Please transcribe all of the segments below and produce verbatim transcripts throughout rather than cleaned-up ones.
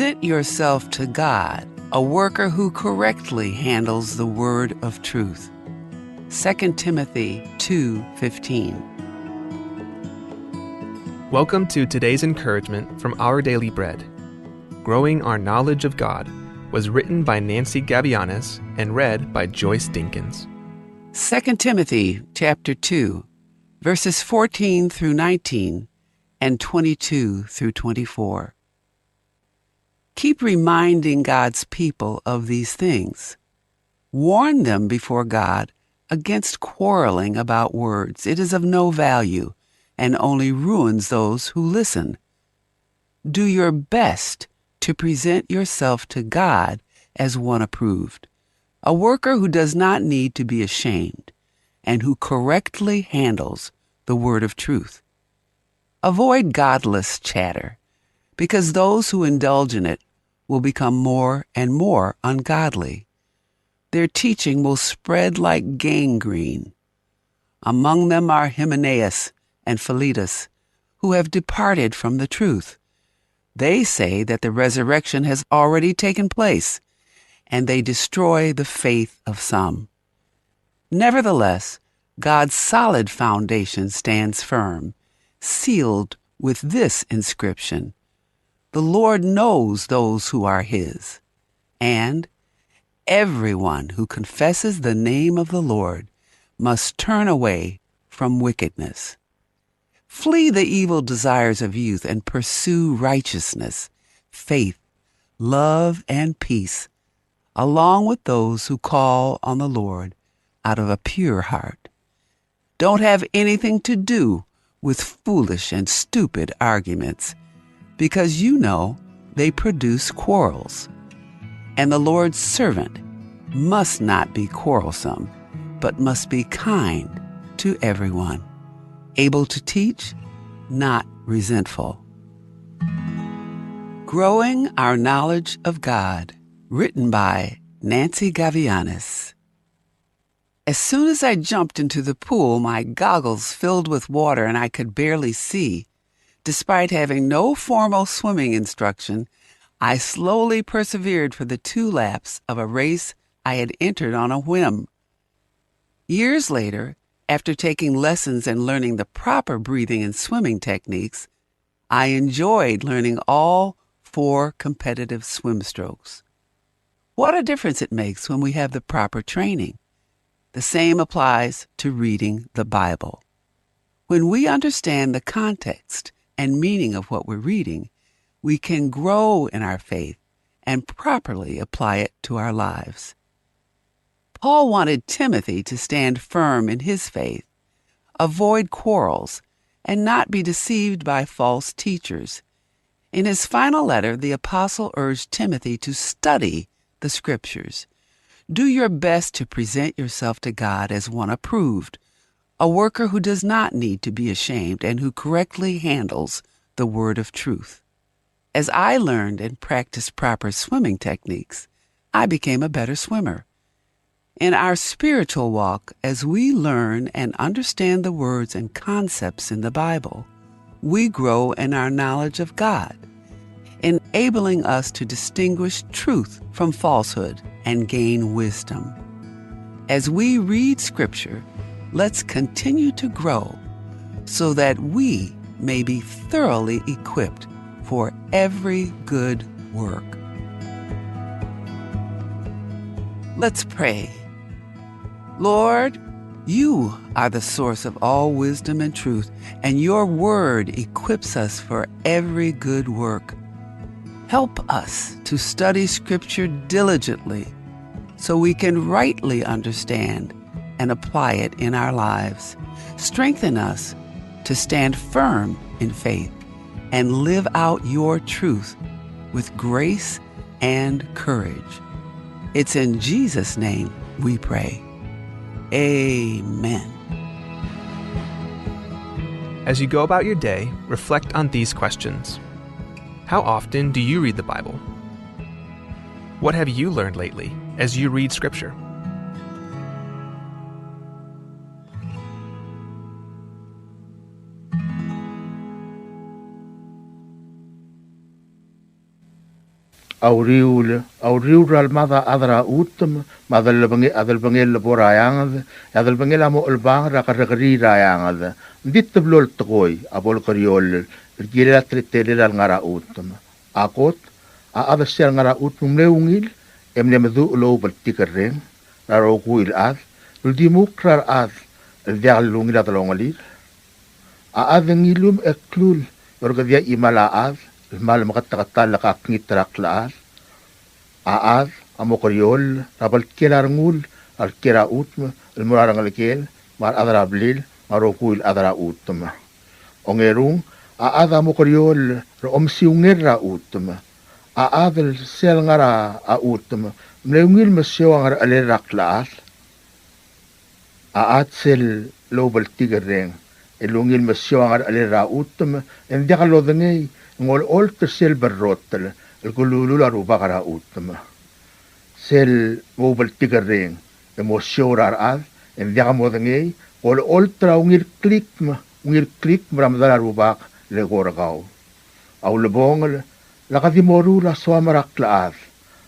Present yourself to God, a worker who correctly handles the word of truth. Second Timothy two fifteen. Welcome to today's encouragement from Our Daily Bread. Growing Our Knowledge of God was written by Nancy Gavianes and read by Joyce Dinkins. Second Timothy chapter two, verses fourteen through nineteen and twenty-two through twenty-four. Keep reminding God's people of these things. Warn them before God against quarreling about words. It is of no value and only ruins those who listen. Do your best to present yourself to God as one approved, a worker who does not need to be ashamed and who correctly handles the word of truth. Avoid godless chatter, because those who indulge in it will become more and more ungodly. Their teaching will spread like gangrene. Among them are Hymenaeus and Philetus, who have departed from the truth. They say that the resurrection has already taken place, and they destroy the faith of some. Nevertheless, God's solid foundation stands firm, sealed with this inscription: "The Lord knows those who are his." And, "Everyone who confesses the name of the Lord must turn away from wickedness." Flee the evil desires of youth and pursue righteousness, faith, love, and peace, along with those who call on the Lord out of a pure heart. Don't have anything to do with foolish and stupid arguments, because you know they produce quarrels. And the Lord's servant must not be quarrelsome, but must be kind to everyone, able to teach, not resentful. Growing Our Knowledge of God, written by Nancy Gavianes. As soon as I jumped into the pool, my goggles filled with water and I could barely see. Despite having no formal swimming instruction, I slowly persevered for the two laps of a race I had entered on a whim. Years later, after taking lessons and learning the proper breathing and swimming techniques, I enjoyed learning all four competitive swim strokes. What a difference it makes when we have the proper training. The same applies to reading the Bible. When we understand the context and meaning of what we're reading, we can grow in our faith and properly apply it to our lives. Paul wanted Timothy to stand firm in his faith, avoid quarrels, and not be deceived by false teachers. In his final letter, the apostle urged Timothy to study the scriptures. Do your best to present yourself to God as one approved, a worker who does not need to be ashamed and who correctly handles the word of truth. As I learned and practiced proper swimming techniques, I became a better swimmer. In our spiritual walk, as we learn and understand the words and concepts in the Bible, we grow in our knowledge of God, enabling us to distinguish truth from falsehood and gain wisdom. As we read Scripture, let's continue to grow so that we may be thoroughly equipped for every good work. Let's pray. Lord, you are the source of all wisdom and truth, and your word equips us for every good work. Help us to study Scripture diligently so we can rightly understand and apply it in our lives. Strengthen us to stand firm in faith and live out your truth with grace and courage. It's in Jesus' name we pray. Amen. As you go about your day, reflect on these questions. How often do you read the Bible? What have you learned lately as you read Scripture? A uriul, a uriul er a lemad a chad er a chutem, me a delebenge-, a delebengel el bo er a eanged, e a delebengel a mo chelebangel er a kerrekeriil er a eanged. Ng di teblo el tekoi a bo lekerioll el kirel a teletelel a lengar er a chutem. A kot, a chad er sel lengar er a chutem ng mle ungil e mle meduch el oubltikerreng er a rokui el chad el uldimukl er a rechad el diak lungil a delongelir. A chad e ng ilumech e klul e orrekedii a chimal a chad el kmal meketeketang el kakngit er a klechad. A chad a mo kerioll er a bltkil a rengul er a le kiei er a chutem el mo er a rengelekel me a rechad er a blil me a rokui el chad er a chutem. Ongerung, a chad a mo kerioll er a omesiungel er a chutem. A chad er sel lengar er a chutem ng mle ungil mesiou a ngerechelel er a klechad. A chad sel oubltikerreng el ungil mesiou a ngerechelel er a chutem e ng diak lodengei e ng olecholt er sel berrotel el kelulul a rubak er a chutem. Sel oubltikerreng e mosiou er a rechad e ng diak modengei e ng olecholt er a ungil klikm, ungil klikm er a medal a rubak el eko er kau. A ulebongel, lak di moruul a soam er a klechad.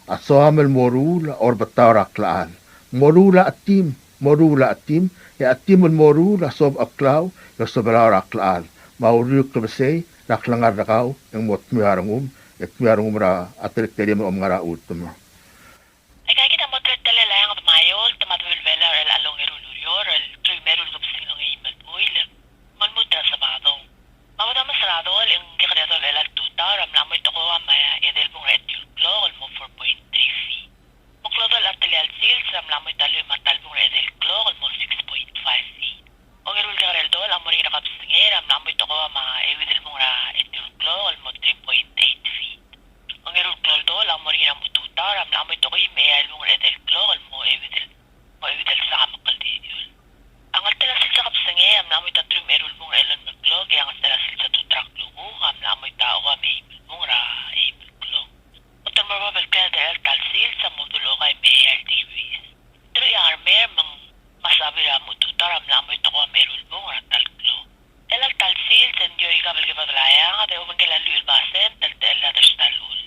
A soam el moruul a orbetau er a klechad. Moruul a chetim, moruul a chetim, e a chetim el moruul a sobecheklau e osobelau er a klechad. Me a uriul el klebesei er a klengar er kau e ng mo dmeu a rengum, e dmeu a rengum er a teletelem el omengar er a chutem. Aika kid a mo teletelel a eanged me a eolt me a dulebelel er chelecha el ongeru el ureor el teruich me a eru el kebesengil a ongeim el buil me lmuut er a Sabadong. Me a bo domes er a dolech e ng kekerei a dolech er chelecha el tutau er a mla mo itekoua me a edei el bung er a etiu el klok el mo four point three feet. Me a klou a dolech er a telial sils er a mla mo ita el lluich me a ta el bung er a edei el klok el mo six point five feet. Ongeru el kekerei el dolech a mo er ngii er a kebesengei er a mla mo itekoua me a euid el bung er a etiu el klok el mo three point eight feet. Ongeru el klou el dolech a mo er ngii er a mo tutau er a mla mo itekoua me a eai el bung er a edei el klok el mo euid el, mo euid el sak a mekldidiul. A ngeltel a sils er a kebesengei a mla mo ita teruich me a eru el bung er a elolem el klok, e a ngeltel a sils er a tutau er a klukuk a mla mo ita okai me a eim el bung er a eim el klok. Olterau me a bab el klel er chelecha el ta el sils a mo dul okai me a eai el degrees. Teruich a ngermem me ng mla mo er a tutau er a mla mo itekoua me a eru el bung er a ta el klok. Chelecha el ta el sils e ng di oikab el kebedel a eanged e obengkel a lluich el basent el techelled er sel ta el chull.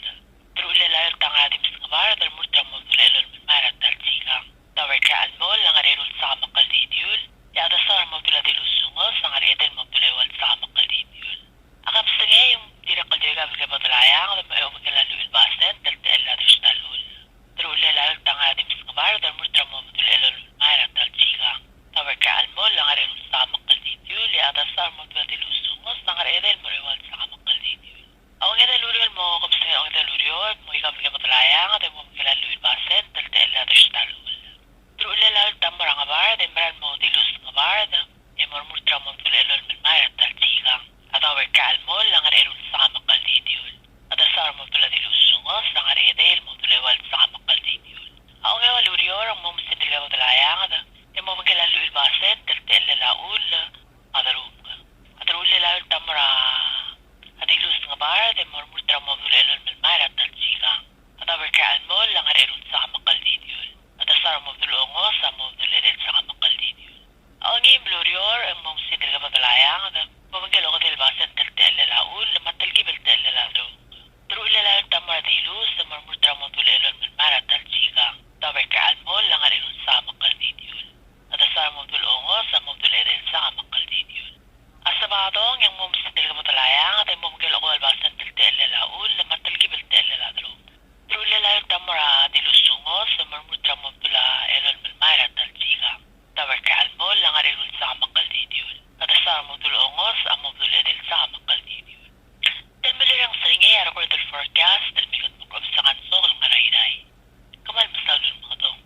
Terullel a eolt a ngar er a Dimes Ngebard el murt er a mo bedul a elolem el mei er a ta el sikang. Daob er tia el mo el ngar er a eru el sak a mekldidiul, e a chad er a Sechal a mo bedul a Dilus Ungos a ngar er a edei el mo bedul a eua el sak a mekldidiul. A kebesengei e ng dirrek el di oikab el kebedel a eanged me a obengkel a lluich el basent el techelled er sel ta el chull. Terullel a eolt a ngar er a Dimes Ngebard el murt er a mo bedul a elolem el mei er a ta el sikang. Daob er tia el mo el ngar er a eru el sak a mekldidiul, e a chad er a Sechal a mo bedul a Dilus Ungos a ngar er a edei el mo er a eua el sak a mekldidiul. A ongedei el ureor el mo kebesengei er a ongedei el ureor, mo oikab el kebedel a eanged e mo obengkel a lluich el basent el techelled er sel ta el chull. Terullel a eolt a mo er a Ngebard e mera el mo Dilus Ngebard e mo remurt er a mo bedul a elolem el mei er a ta el sikang. A Daob er tia el mo el ngar er a eru el sak a mekldidiul. A chad er a Sechal a mo bedul a Dilus Ungos a ngar er a edei el mo bedul a eua el sak a mekldidiul. A ongeua el ureor e ng mo mesingd el kebedel a eanged e mo obengkel a lluich el basent el techellel a chull me a derubk. A terullel a eolt a mo er a Dilus Ngebard e mo remurt er a mo bedul a elolem el mei er a ta el sikang. A Daob er tia el mo el ngar er a eru el sak a mekldidiul. A chad er a Sechal a mo bedul a Ungos a mo bedul a edei el sak a mekldidiul. A ongeim el ureor e ng mo mesingd el kebedel a eanged e mo obengkel a okedei el basent el techellel a chull me a telkib el techellel a derubk. Terullel a eolt a mo er a Dilus e mo remurt er a mo bedul a elolem el mei er a ta el sikang. Daob er tia el mo el ngar er a eru el sak a mekldidiul. A chad er a Sechal a mo bedul a Ungos a mo bedul a edei el sak a mekldidiul. A Sabadong e ng mo mesingd el kebedel a eanged e mo obengkel a okedei el basent el techellel a chull me a telkib el techellel a derubk. Terullel a eolt a mo er a Dilus Ungos e mo remurt er a mo bedul a elolem el mei er a ta el sikang. Daob er tia el mo el ngar er a eru el sak a mekldidiul. A chad er a Sechal a mo bedul a Ungos a mo bedul a edei el sak a mekldidiul. Tia el mle er ngii a record el forecast el mei kid me a kuk obes a kansok el ngar er a Irrai. Kmal mesaul el mo dong.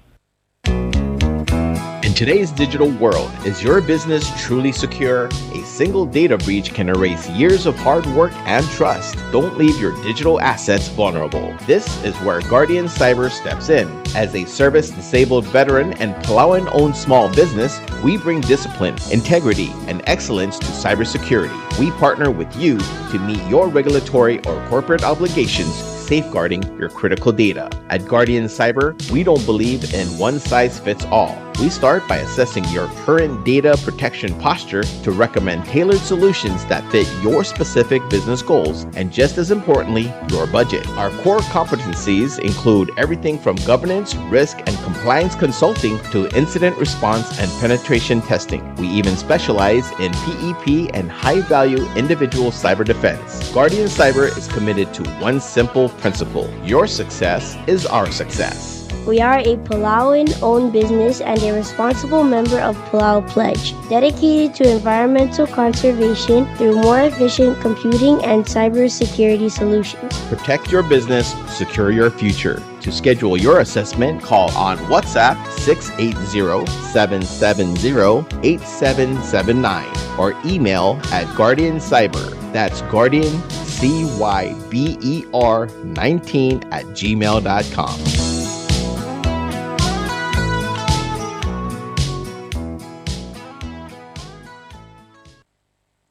In today's digital world, is your business truly secure? A single data breach can erase years of hard work and trust. Don't leave your digital assets vulnerable. This is where Guardian Cyber steps in. As a service-disabled veteran and Palauan-owned small business, we bring discipline, integrity, and excellence to cybersecurity. We partner with you to meet your regulatory or corporate obligations, safeguarding your critical data. At Guardian Cyber, we don't believe in one size fits all. We start by assessing your current data protection posture to recommend tailored solutions that fit your specific business goals and, just as importantly, your budget. Our core competencies include everything from governance, risk, and compliance consulting to incident response and penetration testing. We even specialize in P E P and high-value individual cyber defense. Guardian Cyber is committed to one simple principle: your success is our success. We are a Palauan-owned business and a responsible member of Palau Pledge, dedicated to environmental conservation through more efficient computing and cybersecurity solutions. Protect your business, secure your future. To schedule your assessment, call on WhatsApp six eight zero, seven seven zero, eight seven seven nine or email at Guardian Cyber. That's Guardian C Y B E R nineteen at gmail dot com.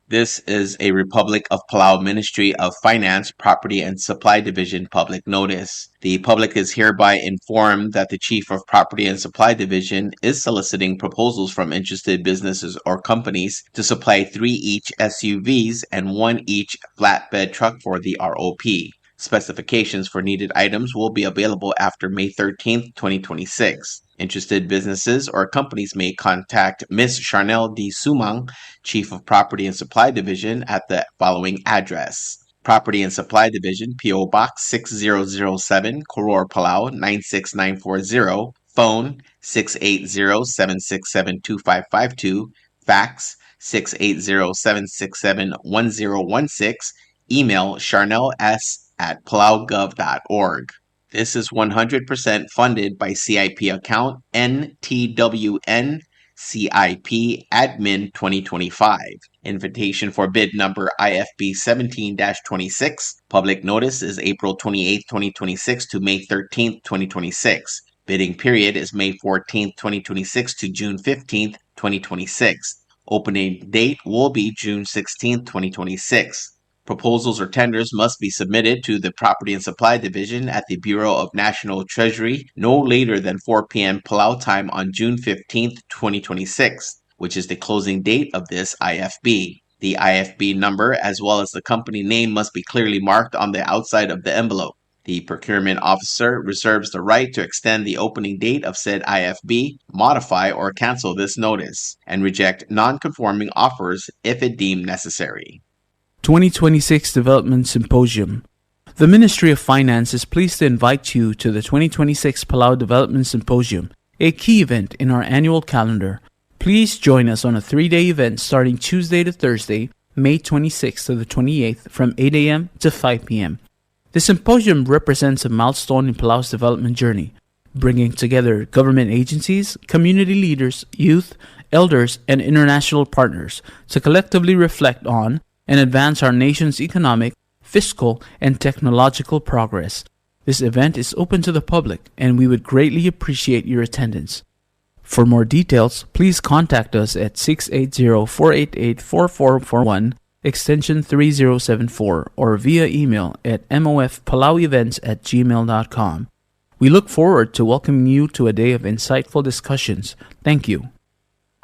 This is a Republic of Palau Ministry of Finance, Property and Supply Division public notice. The public is hereby informed that the Chief of Property and Supply Division is soliciting proposals from interested businesses or companies to supply three each S U Vs and one each flatbed truck for the R O P. Specifications for needed items will be available after May thirteenth, twenty twenty-six. Interested businesses or companies may contact Miss Charnel D. Sumang, Chief of Property and Supply Division, at the following address: Property and Supply Division, P O Box six zero zero seven, Koror, Palau nine six nine four zero, phone six eight zero, seven six seven, two five five two, fax six eight zero, seven six seven, one zero one six, email charnels at palaugov dot org. This is one hundred percent funded by C I P account N T W N C I P Admin twenty twenty-five. Invitation for bid number I F B seventeen dash twenty-six. Public notice is April twenty-eighth, twenty twenty-six to May thirteenth, twenty twenty-six. Bidding period is May fourteenth, twenty twenty-six to June fifteenth, twenty twenty-six. Opening date will be June sixteenth, twenty twenty-six. Proposals or tenders must be submitted to the Property and Supply Division at the Bureau of National Treasury no later than four p.m. Palau time on June fifteenth, twenty twenty-six, which is the closing date of this I F B. The I F B number, as well as the company name, must be clearly marked on the outside of the envelope. The procurement officer reserves the right to extend the opening date of said I F B, modify or cancel this notice, and reject non-conforming offers if it deemed necessary. Twenty twenty-six Development Symposium. The Ministry of Finance is pleased to invite you to the twenty twenty-six Palau Development Symposium, a key event in our annual calendar. Please join us on a three-day event starting Tuesday to Thursday, May twenty-sixth to the twenty-eighth, from eight a.m. to five p.m. The symposium represents a milestone in Palau's development journey, bringing together government agencies, community leaders, youth, elders, and international partners to collectively reflect on and advance our nation's economic, fiscal, and technological progress. This event is open to the public, and we would greatly appreciate your attendance. For more details, please contact us at six eight zero, four eight eight, four four four one, extension three zero seven four, or via email at mofpalauevents at gmail dot com. We look forward to welcoming you to a day of insightful discussions. Thank you.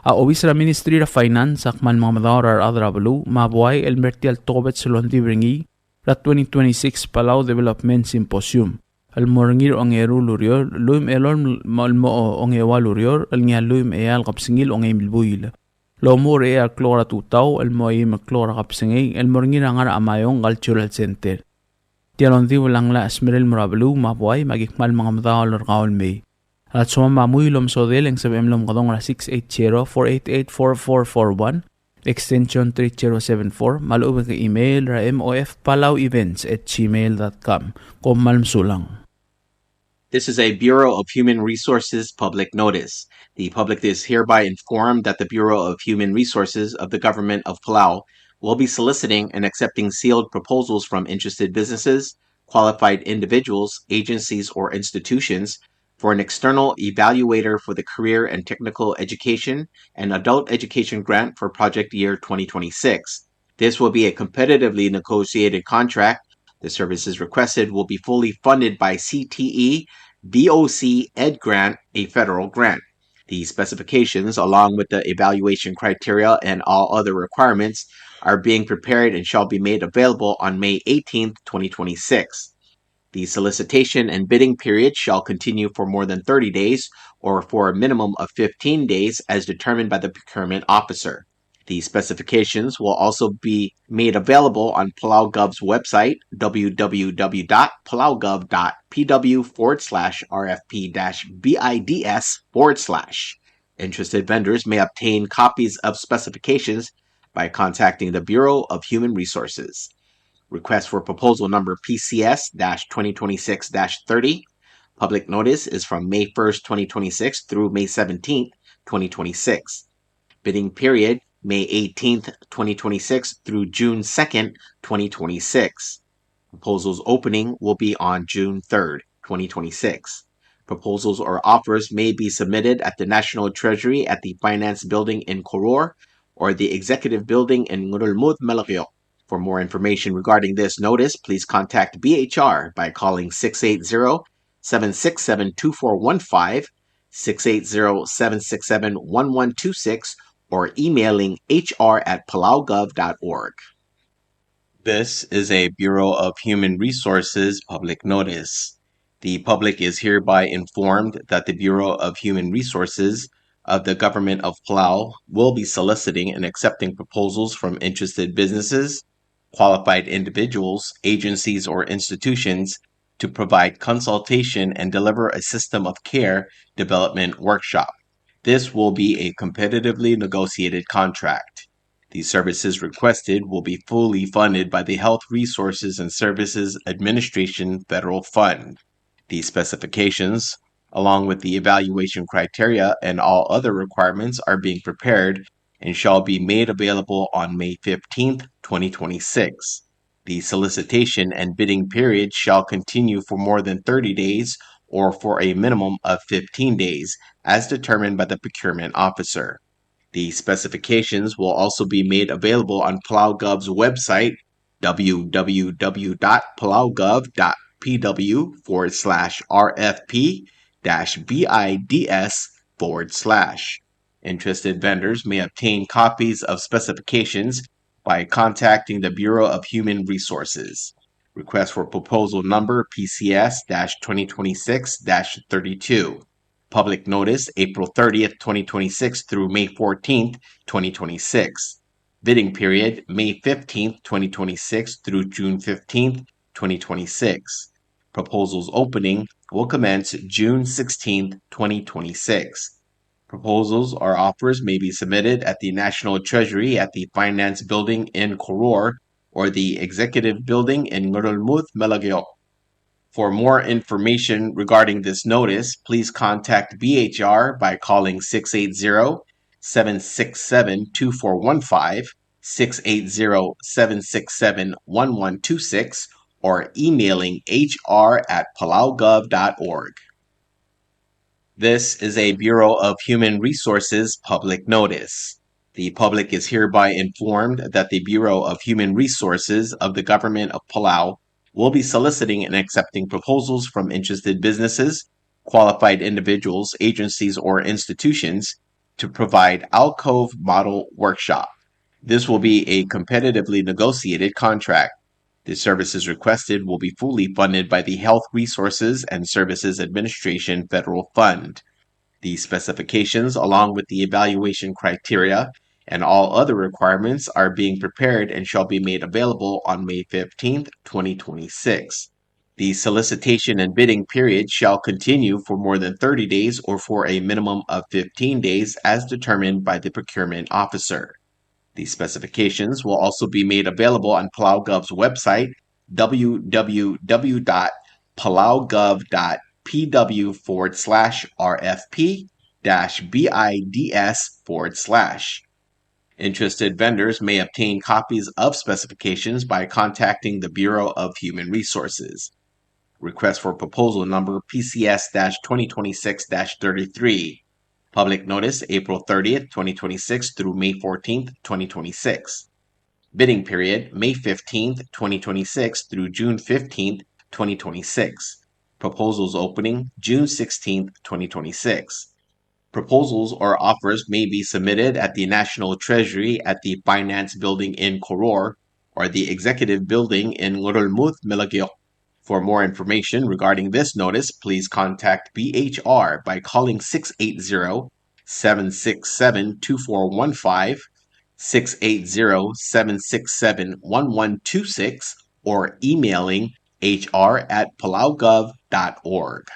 A obis er a Ministry er a Finance a kmal mengemedaol er a rechad er a beluu me a buai el mer tia el tokubets el ongdibel er ngii er a twenty twenty-six Palau Development Symposium el mo er ngii er a ongeru el ureor, lluich me a elolem el mo ongeua el ureor, el ngii a lluich me a eai el kebesengil a ongeim el buil. Lomuchel er a eai el klok er a tutau el mo eim el klok er a kebesengei el mo er ngii er a Ngarachamayong Cultural Center. Tia el ongdibel a nglai a smecher el mo er a beluu me a buai me aki kmal mengemedaol er kau el mei. A lsekum a mui el omesodel e ng sebechem el omekedong er a six eight zero, four eight eight, four four four one, extension three zero seven four, me a lechub e ke email er a mofpalauevents at gmail dot com. Kom kmal mesulang. This is a Bureau of Human Resources public notice. The public is hereby informed that the Bureau of Human Resources of the Government of Palau will be soliciting and accepting sealed proposals from interested businesses, qualified individuals, agencies, or institutions for an external evaluator for the Career and Technical Education and Adult Education Grant for project year twenty twenty-six. This will be a competitively negotiated contract. The services requested will be fully funded by C T E B O C Ed Grant, a federal grant. The specifications, along with the evaluation criteria and all other requirements, are being prepared and shall be made available on May eighteenth, twenty twenty-six. The solicitation and bidding period shall continue for more than thirty days or for a minimum of fifteen days as determined by the procurement officer. The specifications will also be made available on Palau Gov's website, w w w dot palau gov dot p w forward slash r f p dash bids forward slash. Interested vendors may obtain copies of specifications by contacting the Bureau of Human Resources. Request for proposal number P C S dash twenty twenty-six dash thirty. Public notice is from May first, twenty twenty-six through May seventeenth, twenty twenty-six. Bidding period, May eighteenth, twenty twenty-six through June second, twenty twenty-six. Proposals opening will be on June third, twenty twenty-six. Proposals or offers may be submitted at the National Treasury at the Finance Building in Koror or the Executive Building in Ngerulmud, Melekeok. For more information regarding this notice, please contact B H R by calling six eight zero, seven six seven, two four one five, six eight zero, seven six seven, one one two six, or emailing H R at palau gov dot org. This is a Bureau of Human Resources public notice. The public is hereby informed that the Bureau of Human Resources of the Government of Palau will be soliciting and accepting proposals from interested businesses, qualified individuals, agencies, or institutions to provide consultation and deliver a system of care development workshop. This will be a competitively negotiated contract. The services requested will be fully funded by the Health Resources and Services Administration federal fund. The specifications, along with the evaluation criteria and all other requirements, are being prepared and shall be made available on May fifteenth, twenty twenty-six. The solicitation and bidding period shall continue for more than thirty days or for a minimum of fifteen days, as determined by the procurement officer. The specifications will also be made available on Palau Gov's website, w w w dot palau gov dot p w forward slash r f p dash bids forward slash. Interested vendors may obtain copies of specifications by contacting the Bureau of Human Resources. Request for proposal number P C S dash twenty twenty-six dash thirty-two. Public notice, April thirtieth, twenty twenty-six through May fourteenth, twenty twenty-six. Bidding period, May fifteenth, twenty twenty-six through June fifteenth, twenty twenty-six. Proposals opening will commence June sixteenth, twenty twenty-six. Proposals or offers may be submitted at the National Treasury at the Finance Building in Koror or the Executive Building in Ngerulmud, Melekeok. For more information regarding this notice, please contact B H R by calling six eight zero, seven six seven, two four one five, six eight zero, seven six seven, one one two six, or emailing H R at palau gov dot org. This is a Bureau of Human Resources public notice. The public is hereby informed that the Bureau of Human Resources of the Government of Palau will be soliciting and accepting proposals from interested businesses, qualified individuals, agencies, or institutions to provide alcove model workshop. This will be a competitively negotiated contract. The services requested will be fully funded by the Health Resources and Services Administration federal fund. The specifications, along with the evaluation criteria and all other requirements, are being prepared and shall be made available on May fifteenth, twenty twenty-six. The solicitation and bidding period shall continue for more than thirty days or for a minimum of fifteen days as determined by the procurement officer. The specifications will also be made available on Palau Gov's website, w w w dot palau gov dot p w forward slash r f p dash bids forward slash. Interested vendors may obtain copies of specifications by contacting the Bureau of Human Resources. Request for proposal number P C S dash twenty twenty-six dash thirty-three. Public notice, April thirtieth, twenty twenty-six through May fourteenth, twenty twenty-six. Bidding period, May fifteenth, twenty twenty-six through June fifteenth, twenty twenty-six. Proposals opening, June sixteenth, twenty twenty-six. Proposals or offers may be submitted at the National Treasury at the Finance Building in Koror or the Executive Building in Ngerulmud, Melekeok. For more information regarding this notice, please contact B H R by calling six eight zero, seven six seven, two four one five, six eight zero, seven six seven, one one two six, or emailing H R at palaugov dot org.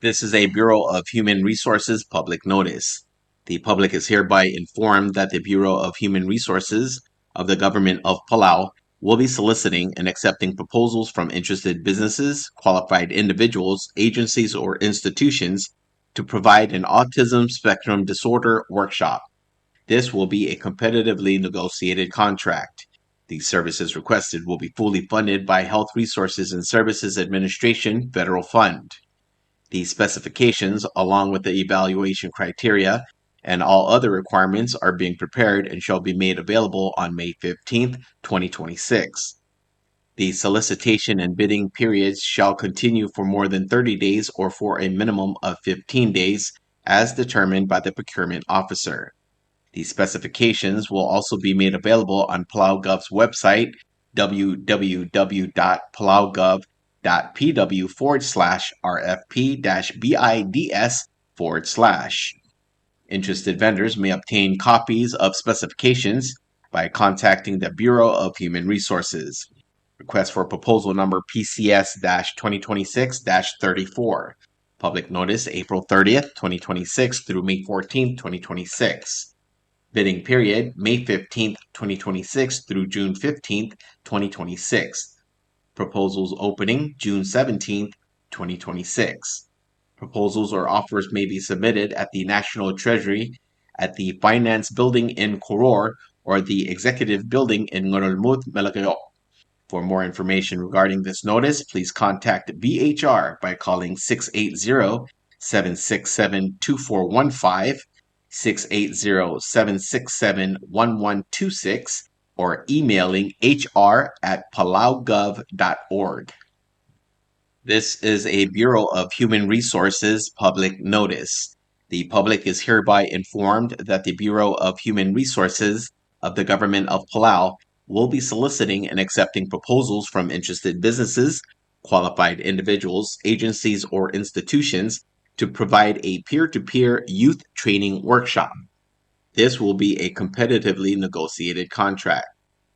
This is a Bureau of Human Resources public notice. The public is hereby informed that the Bureau of Human Resources of the Government of Palau will be soliciting and accepting proposals from interested businesses, qualified individuals, agencies, or institutions to provide an autism spectrum disorder workshop. This will be a competitively negotiated contract. The services requested will be fully funded by Health Resources and Services Administration federal fund. The specifications, along with the evaluation criteria and all other requirements, are being prepared and shall be made available on May fifteenth, twenty twenty-six. The solicitation and bidding periods shall continue for more than thirty days or for a minimum of fifteen days as determined by the procurement officer. The specifications will also be made available on PalauGov's website, w w w dot palaugov dot p w forward slash r f p dash b i d s forward slash. Interested vendors may obtain copies of specifications by contacting the Bureau of Human Resources. Request for proposal number P C S dash twenty twenty-six dash thirty-four. Public notice, April thirtieth, twenty twenty-six through May fourteenth, twenty twenty-six. Bidding period, May fifteenth, twenty twenty-six through June fifteenth, twenty twenty-six. Proposals opening, June seventeenth, twenty twenty-six. Proposals or offers may be submitted at the National Treasury at the Finance Building in Koror or the Executive Building in Ngerulmud, Melekeok. For more information regarding this notice, please contact B H R by calling six eight zero, seven six seven, two four one five, six eight zero, seven six seven, one one two six, or emailing H R at palaugov dot org. This is a Bureau of Human Resources public notice. The public is hereby informed that the Bureau of Human Resources of the Government of Palau will be soliciting and accepting proposals from interested businesses, qualified individuals, agencies, or institutions to provide a peer-to-peer youth training workshop. This will be a competitively negotiated contract.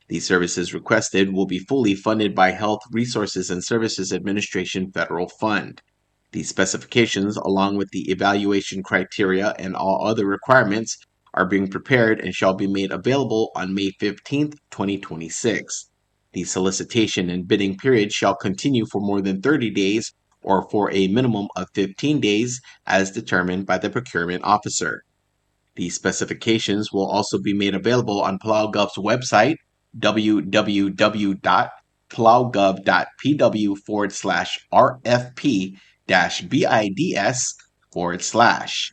The services requested will be fully funded by Health Resources and Services Administration federal fund. The specifications, along with the evaluation criteria and all other requirements, are being prepared and shall be made available on May fifteenth, twenty twenty-six. The solicitation and bidding period shall continue for more than thirty days or for a minimum of fifteen days as determined by the procurement officer. The specifications will also be made available on PalauGov's website, w w w dot palaugov dot p w forward slash r f p dash b i d s forward slash.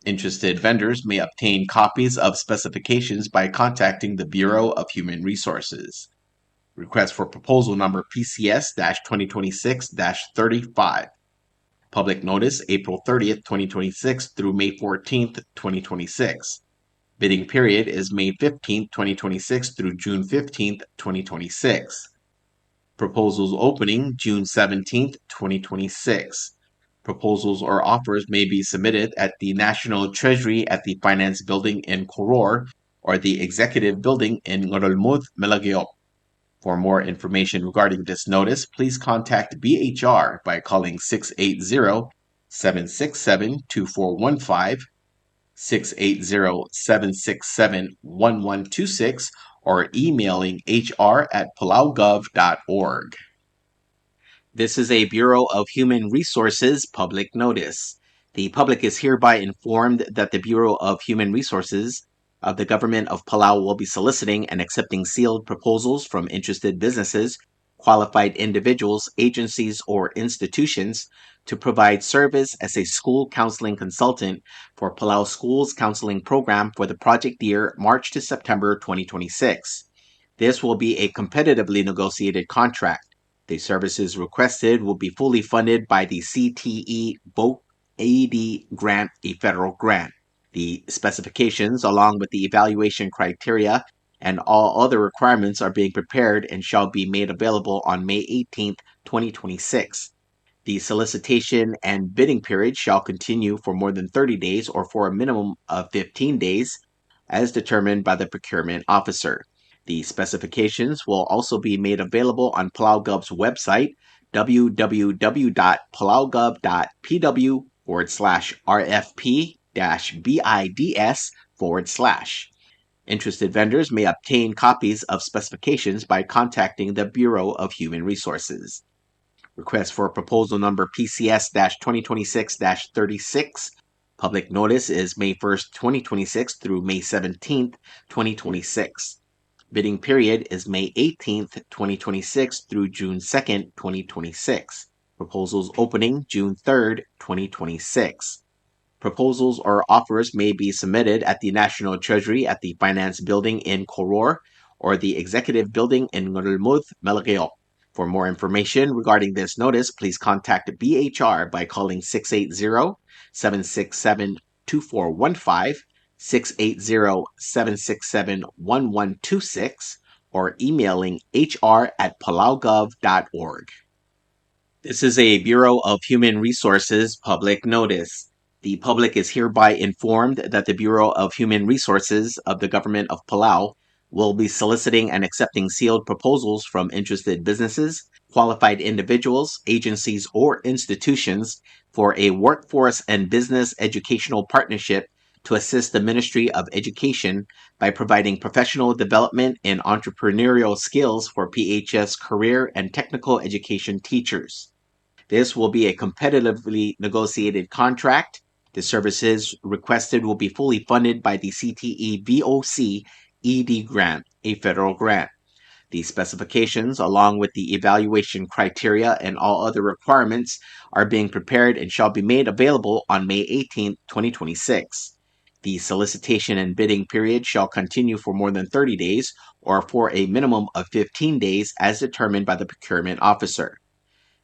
Interested vendors may obtain copies of specifications by contacting the Bureau of Human Resources. Request for proposal number P C S dash twenty twenty-six dash thirty-five. Public notice, April thirtieth, twenty twenty-six through May fourteenth, twenty twenty-six. Bidding period is May fifteenth, twenty twenty-six through June fifteenth, twenty twenty-six. Proposals opening June seventeenth, twenty twenty-six. Proposals or offers may be submitted at the National Treasury at the Finance Building in Koror or the Executive Building in Ngerulmud, Melekeok. For more information regarding this notice, please contact B H R by calling six eight zero, seven six seven, two four one five, six eight zero, seven six seven, one one two six, or emailing H R at palaugov dot org. This is a Bureau of Human Resources public notice. The public is hereby informed that the Bureau of Human Resources of the Government of Palau will be soliciting and accepting sealed proposals from interested businesses, qualified individuals, agencies, or institutions to provide service as a school counseling consultant for Palau Schools Counseling Program for the project year March to September twenty twenty-six. This will be a competitively negotiated contract. The services requested will be fully funded by the C T E Voc E D grant, a federal grant. The specifications, along with the evaluation criteria and all other requirements, are being prepared and shall be made available on May eighteenth, twenty twenty-six. The solicitation and bidding period shall continue for more than thirty days or for a minimum of fifteen days, as determined by the procurement officer. The specifications will also be made available on PalauGov's website, w w w dot palaugov dot p w forward slash r f p dash b i d s forward slash. Interested vendors may obtain copies of specifications by contacting the Bureau of Human Resources. Request for proposal number P C S dash twenty twenty-six dash thirty-six. Public notice is May first, twenty twenty-six through May seventeenth, twenty twenty-six. Bidding period is May eighteenth, twenty twenty-six through June second, twenty twenty-six. Proposals opening June third, twenty twenty-six. Proposals or offers may be submitted at the National Treasury at the Finance Building in Koror or the Executive Building in Ngerulmud, Melekeok. For more information regarding this notice, please contact B H R by calling six eight zero, seven six seven, two four one five, six eight zero, seven six seven, one one two six, or emailing H R at palaugov dot org. This is a Bureau of Human Resources public notice. The public is hereby informed that the Bureau of Human Resources of the Government of Palau will be soliciting and accepting sealed proposals from interested businesses, qualified individuals, agencies, or institutions for a workforce and business educational partnership to assist the Ministry of Education by providing professional development and entrepreneurial skills for P H S career and technical education teachers. This will be a competitively negotiated contract. The services requested will be fully funded by the C T E V O C E D grant, a federal grant. The specifications, along with the evaluation criteria and all other requirements, are being prepared and shall be made available on May eighteenth, twenty twenty-six. The solicitation and bidding period shall continue for more than thirty days or for a minimum of fifteen days as determined by the procurement officer.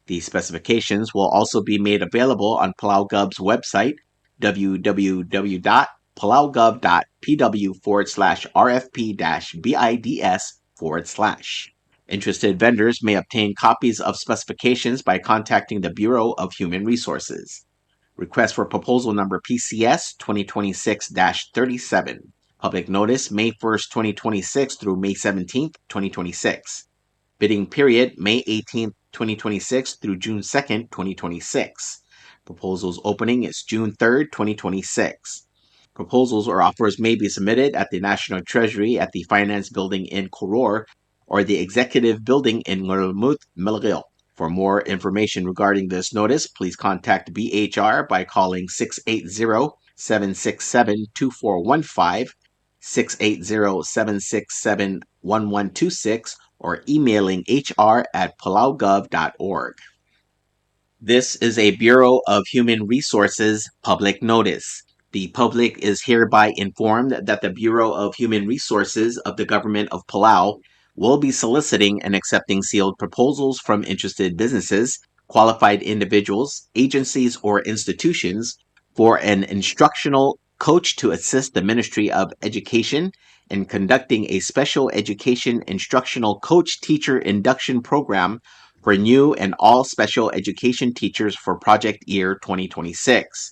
The specifications will also be made available on PalauGov's website, w w w dot palaugov dot p w forward slash r f p dash b i d s forward slash. Interested vendors may obtain copies of specifications by contacting the Bureau of Human Resources. Request for proposal number P C S twenty twenty-six dash thirty-seven. Public notice, May first, twenty twenty-six through May seventeenth, twenty twenty-six. Bidding period, May eighteenth, twenty twenty-six through June second, twenty twenty-six. Proposals opening is June third, twenty twenty-six. Proposals or offers may be submitted at the National Treasury at the Finance Building in Koror or the Executive Building in Ngerulmud, Melekeok. For more information regarding this notice, please contact B H R by calling six eight zero, seven six seven, two four one five, six eight zero, seven six seven, one one two six, or emailing H R at palaugov dot org. This is a Bureau of Human Resources public notice. The public is hereby informed that the Bureau of Human Resources of the Government of Palau will be soliciting and accepting sealed proposals from interested businesses, qualified individuals, agencies, or institutions for an instructional coach to assist the Ministry of Education in conducting a special education instructional coach teacher induction program for new and all special education teachers for project year twenty twenty-six.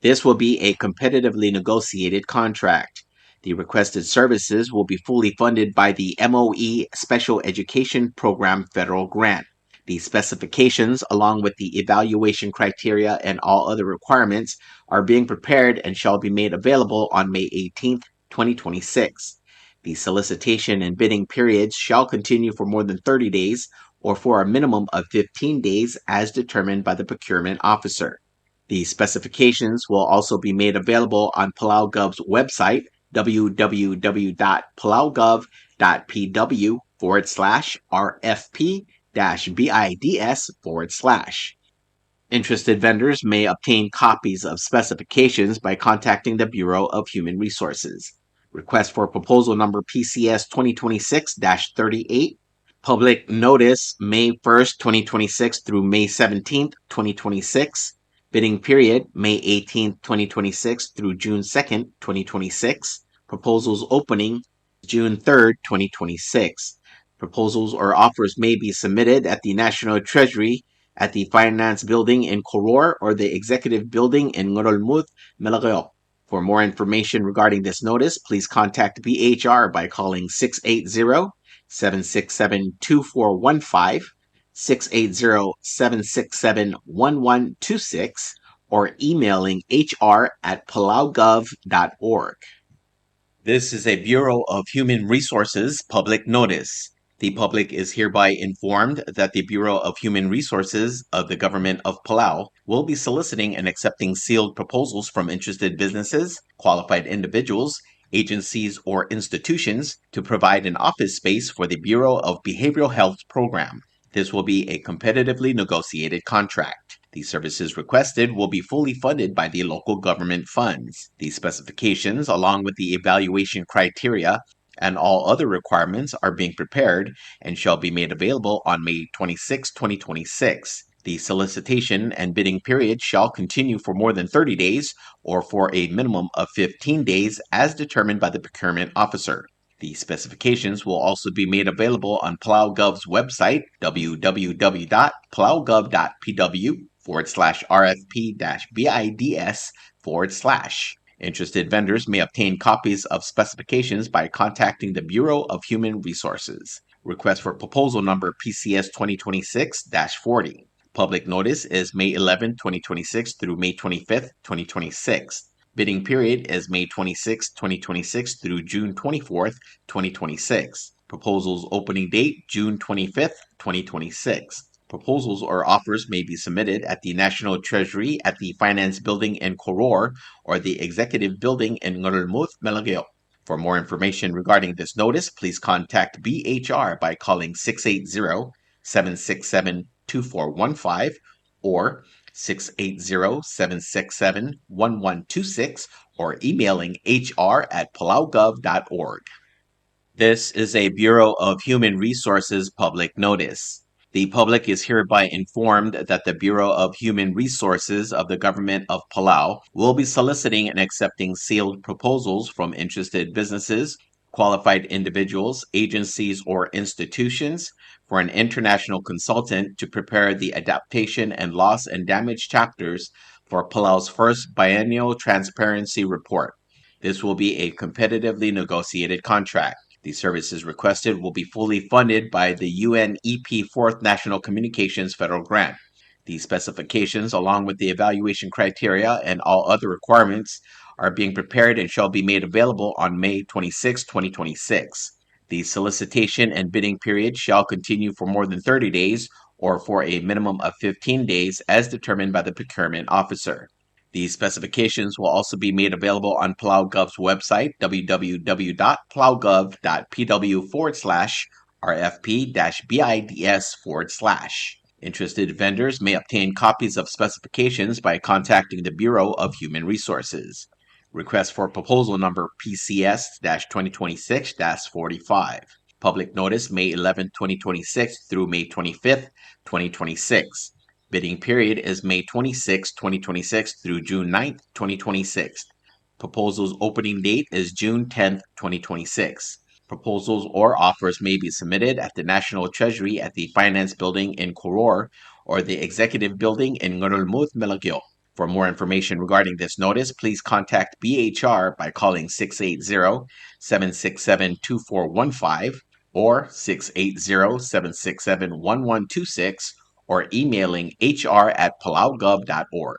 This will be a competitively negotiated contract. The requested services will be fully funded by the M O E Special Education Program federal grant. The specifications, along with the evaluation criteria and all other requirements, are being prepared and shall be made available on May eighteenth, twenty twenty-six. The solicitation and bidding periods shall continue for more than thirty days or for a minimum of fifteen days as determined by the procurement officer. The specifications will also be made available on PalauGov's website, w w w dot palaugov dot p w forward slash r f p dash b i d s forward slash. Interested vendors may obtain copies of specifications by contacting the Bureau of Human Resources. Request for proposal number P C S twenty twenty-six dash thirty-eight. Public notice, May first, twenty twenty-six through May seventeenth, twenty twenty-six. Bidding period, May eighteenth, twenty twenty-six through June second, twenty twenty-six. Proposals opening, June third, twenty twenty-six. Proposals or offers may be submitted at the National Treasury at the Finance Building in Koror or the Executive Building in Ngerulmud, Melekeok. For more information regarding this notice, please contact B H R by calling six eight zero, seven six seven, two four one five, six eight zero, seven six seven, one one two six, or emailing H R at palaugov dot org. This is a Bureau of Human Resources public notice. The public is hereby informed that the Bureau of Human Resources of the Government of Palau will be soliciting and accepting sealed proposals from interested businesses, qualified individuals, agencies, or institutions to provide an office space for the Bureau of Behavioral Health program. This will be a competitively negotiated contract. The services requested will be fully funded by the local government funds. The specifications, along with the evaluation criteria and all other requirements, are being prepared and shall be made available on May twenty-sixth, twenty twenty-six. The solicitation and bidding period shall continue for more than thirty days or for a minimum of fifteen days as determined by the procurement officer. The specifications will also be made available on PalauGov's website, W W W dot palaugov dot P W forward slash R F P dash B I D S forward slash. Interested vendors may obtain copies of specifications by contacting the Bureau of Human Resources. Request for proposal number P C S twenty twenty-six dash forty. Public notice is May eleventh, twenty twenty-six through May twenty-fifth, twenty twenty-six. Bidding period is May twenty-sixth, twenty twenty-six through June twenty-fourth, twenty twenty-six. Proposals opening date, June twenty-fifth, twenty twenty-six. Proposals or offers may be submitted at the National Treasury at the Finance Building in Koror or the Executive Building in Ngerulmud, Melekeok. For more information regarding this notice, please contact B H R by calling six eight zero, seven six seven, two four one five or six eight zero, seven six seven, one one two six or emailing H R at palaugov dot org. This is a Bureau of Human Resources public notice. The public is hereby informed that the Bureau of Human Resources of the Government of Palau will be soliciting and accepting sealed proposals from interested businesses, qualified individuals, agencies, or institutions for an international consultant to prepare the adaptation and loss and damage chapters for Palau's first biennial transparency report. This will be a competitively negotiated contract. The services requested will be fully funded by the U N E P Fourth National Communications Federal Grant. The specifications, along with the evaluation criteria and all other requirements, are being prepared and shall be made available on May twenty-sixth, twenty twenty-six. The solicitation and bidding period shall continue for more than thirty days or for a minimum of fifteen days as determined by the procurement officer. These specifications will also be made available on PalauGov's website, W W W dot palaugov dot P W forward slash R F P dash B I D S forward slash. Interested vendors may obtain copies of specifications by contacting the Bureau of Human Resources. Request for proposal number P C S dash twenty twenty-six dash forty-five. Public notice, May eleventh, twenty twenty-six through May twenty-fifth, twenty twenty-six. Bidding period is May twenty-sixth, twenty twenty-six through June ninth, twenty twenty-six. Proposals opening date is June tenth, twenty twenty-six. Proposals or offers may be submitted at the National Treasury at the Finance Building in Koror or the Executive Building in Ngerulmud, Melekeok. For more information regarding this notice, please contact B H R by calling six eight zero, seven six seven, two four one five or six eight zero, seven six seven, one one two six or emailing H R at palaugov dot org.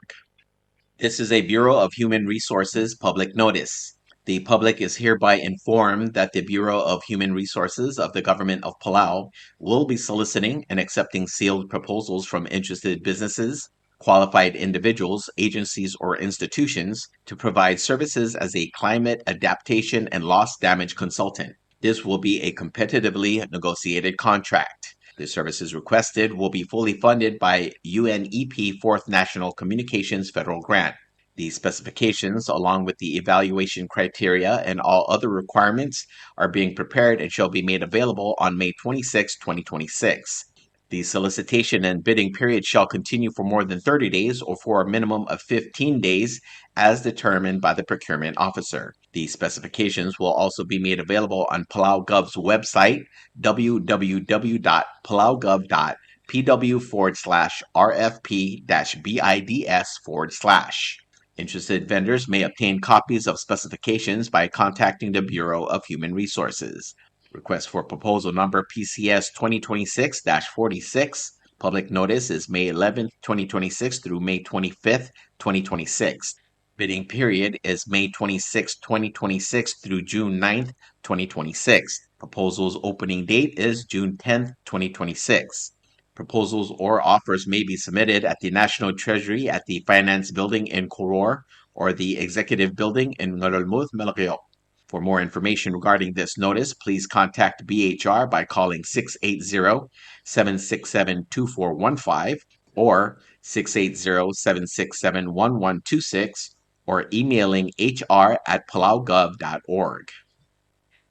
This is a Bureau of Human Resources public notice. The public is hereby informed that the Bureau of Human Resources of the Government of Palau will be soliciting and accepting sealed proposals from interested businesses, qualified individuals, agencies, or institutions to provide services as a climate adaptation and loss damage consultant. This will be a competitively negotiated contract. The services requested will be fully funded by U N E P Fourth National Communications Federal Grant. The specifications, along with the evaluation criteria and all other requirements, are being prepared and shall be made available on May twenty-sixth, twenty twenty-six. The solicitation and bidding period shall continue for more than thirty days or for a minimum of fifteen days as determined by the procurement officer. The specifications will also be made available on Palau Gov's website, w w w dot palau gov dot p w forward slash r f p dash b i d s forward slash. Interested vendors may obtain copies of specifications by contacting the Bureau of Human Resources. Request for proposal number P C S twenty twenty-six dash forty-six. Public notice is May eleventh, twenty twenty-six through May twenty-fifth, twenty twenty-six. Bidding period is May twenty-sixth, twenty twenty-six through June ninth, twenty twenty-six. Proposals opening date is June tenth, twenty twenty-six. Proposals or offers may be submitted at the National Treasury at the Finance Building in Koror or the Executive Building in Ngerulmud, Melekeok. For more information regarding this notice, please contact B H R by calling six eight zero, seven six seven, two four one five or six eight zero, seven six seven, one one two six or emailing h r at palau gov dot org.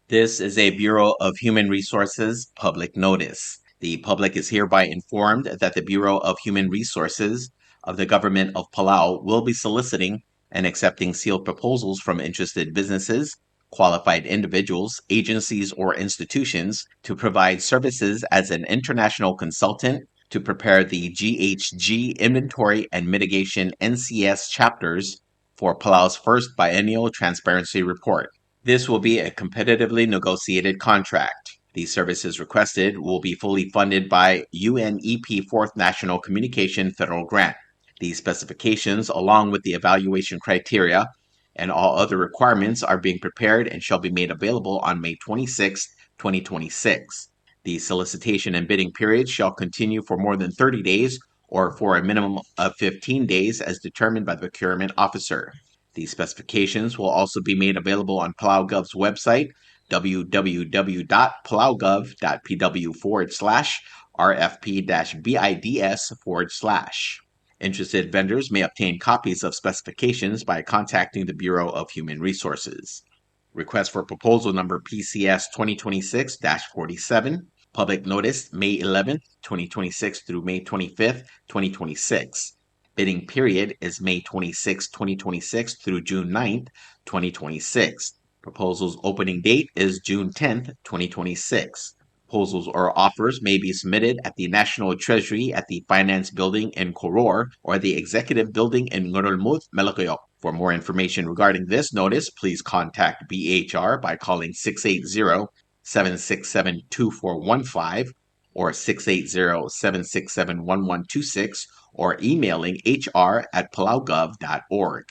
This is a Bureau of Human Resources public notice. The public is hereby informed that the Bureau of Human Resources of the Government of Palau will be soliciting and accepting sealed proposals from interested businesses, qualified individuals, agencies, or institutions to provide services as an international consultant to prepare the G H G inventory and mitigation N C S chapters for Palau's first biennial transparency report. This will be a competitively negotiated contract. The services requested will be fully funded by U N E P Fourth National Communication Federal Grant. These specifications, along with the evaluation criteria and all other requirements, are being prepared and shall be made available on May twenty-sixth, twenty twenty-six. The solicitation and bidding period shall continue for more than thirty days or for a minimum of fifteen days as determined by the procurement officer. These specifications will also be made available on Palau Gov's website, w w w dot palau gov dot p w forward slash r f p dash b i d s forward slash. Interested vendors may obtain copies of specifications by contacting the Bureau of Human Resources. Request for proposal number P C S twenty twenty-six dash forty-seven. Public notice, May eleventh, twenty twenty-six through May twenty-fifth, twenty twenty-six. Bidding period is May twenty-sixth, twenty twenty-six through June ninth, twenty twenty-six. Proposals opening date is June tenth, twenty twenty-six. Proposals or offers may be submitted at the National Treasury at the Finance Building in Koror or the Executive Building in Ngerulmud, Melekeok. For more information regarding this notice, please contact B H R by calling six eight zero, seven six seven, two four one five or six eight zero, seven six seven, one one two six or emailing h r at palau gov dot org.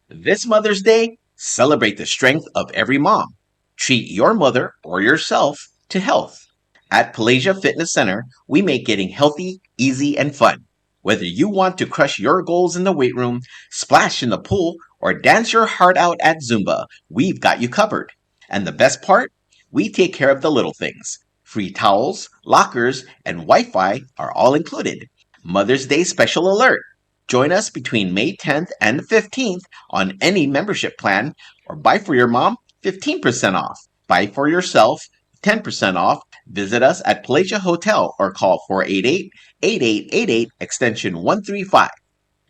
This Mother's Day, celebrate the strength of every mom. Treat your mother or yourself to health. At Palasia Fitness Center, we make getting healthy easy and fun. Whether you want to crush your goals in the weight room, splash in the pool, or dance your heart out at Zumba, we've got you covered. And the best part? We take care of the little things. Free towels, lockers, and Wi-Fi are all included. Mother's Day special alert! Join us between May tenth and the fifteenth on any membership plan, or buy for your mom fifteen percent off. Buy for yourself ten percent off. Visit us at Palasia Hotel or call four eight eight, eight eight eight eight, extension one three five.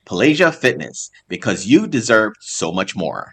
Palasia Fitness, because you deserve so much more.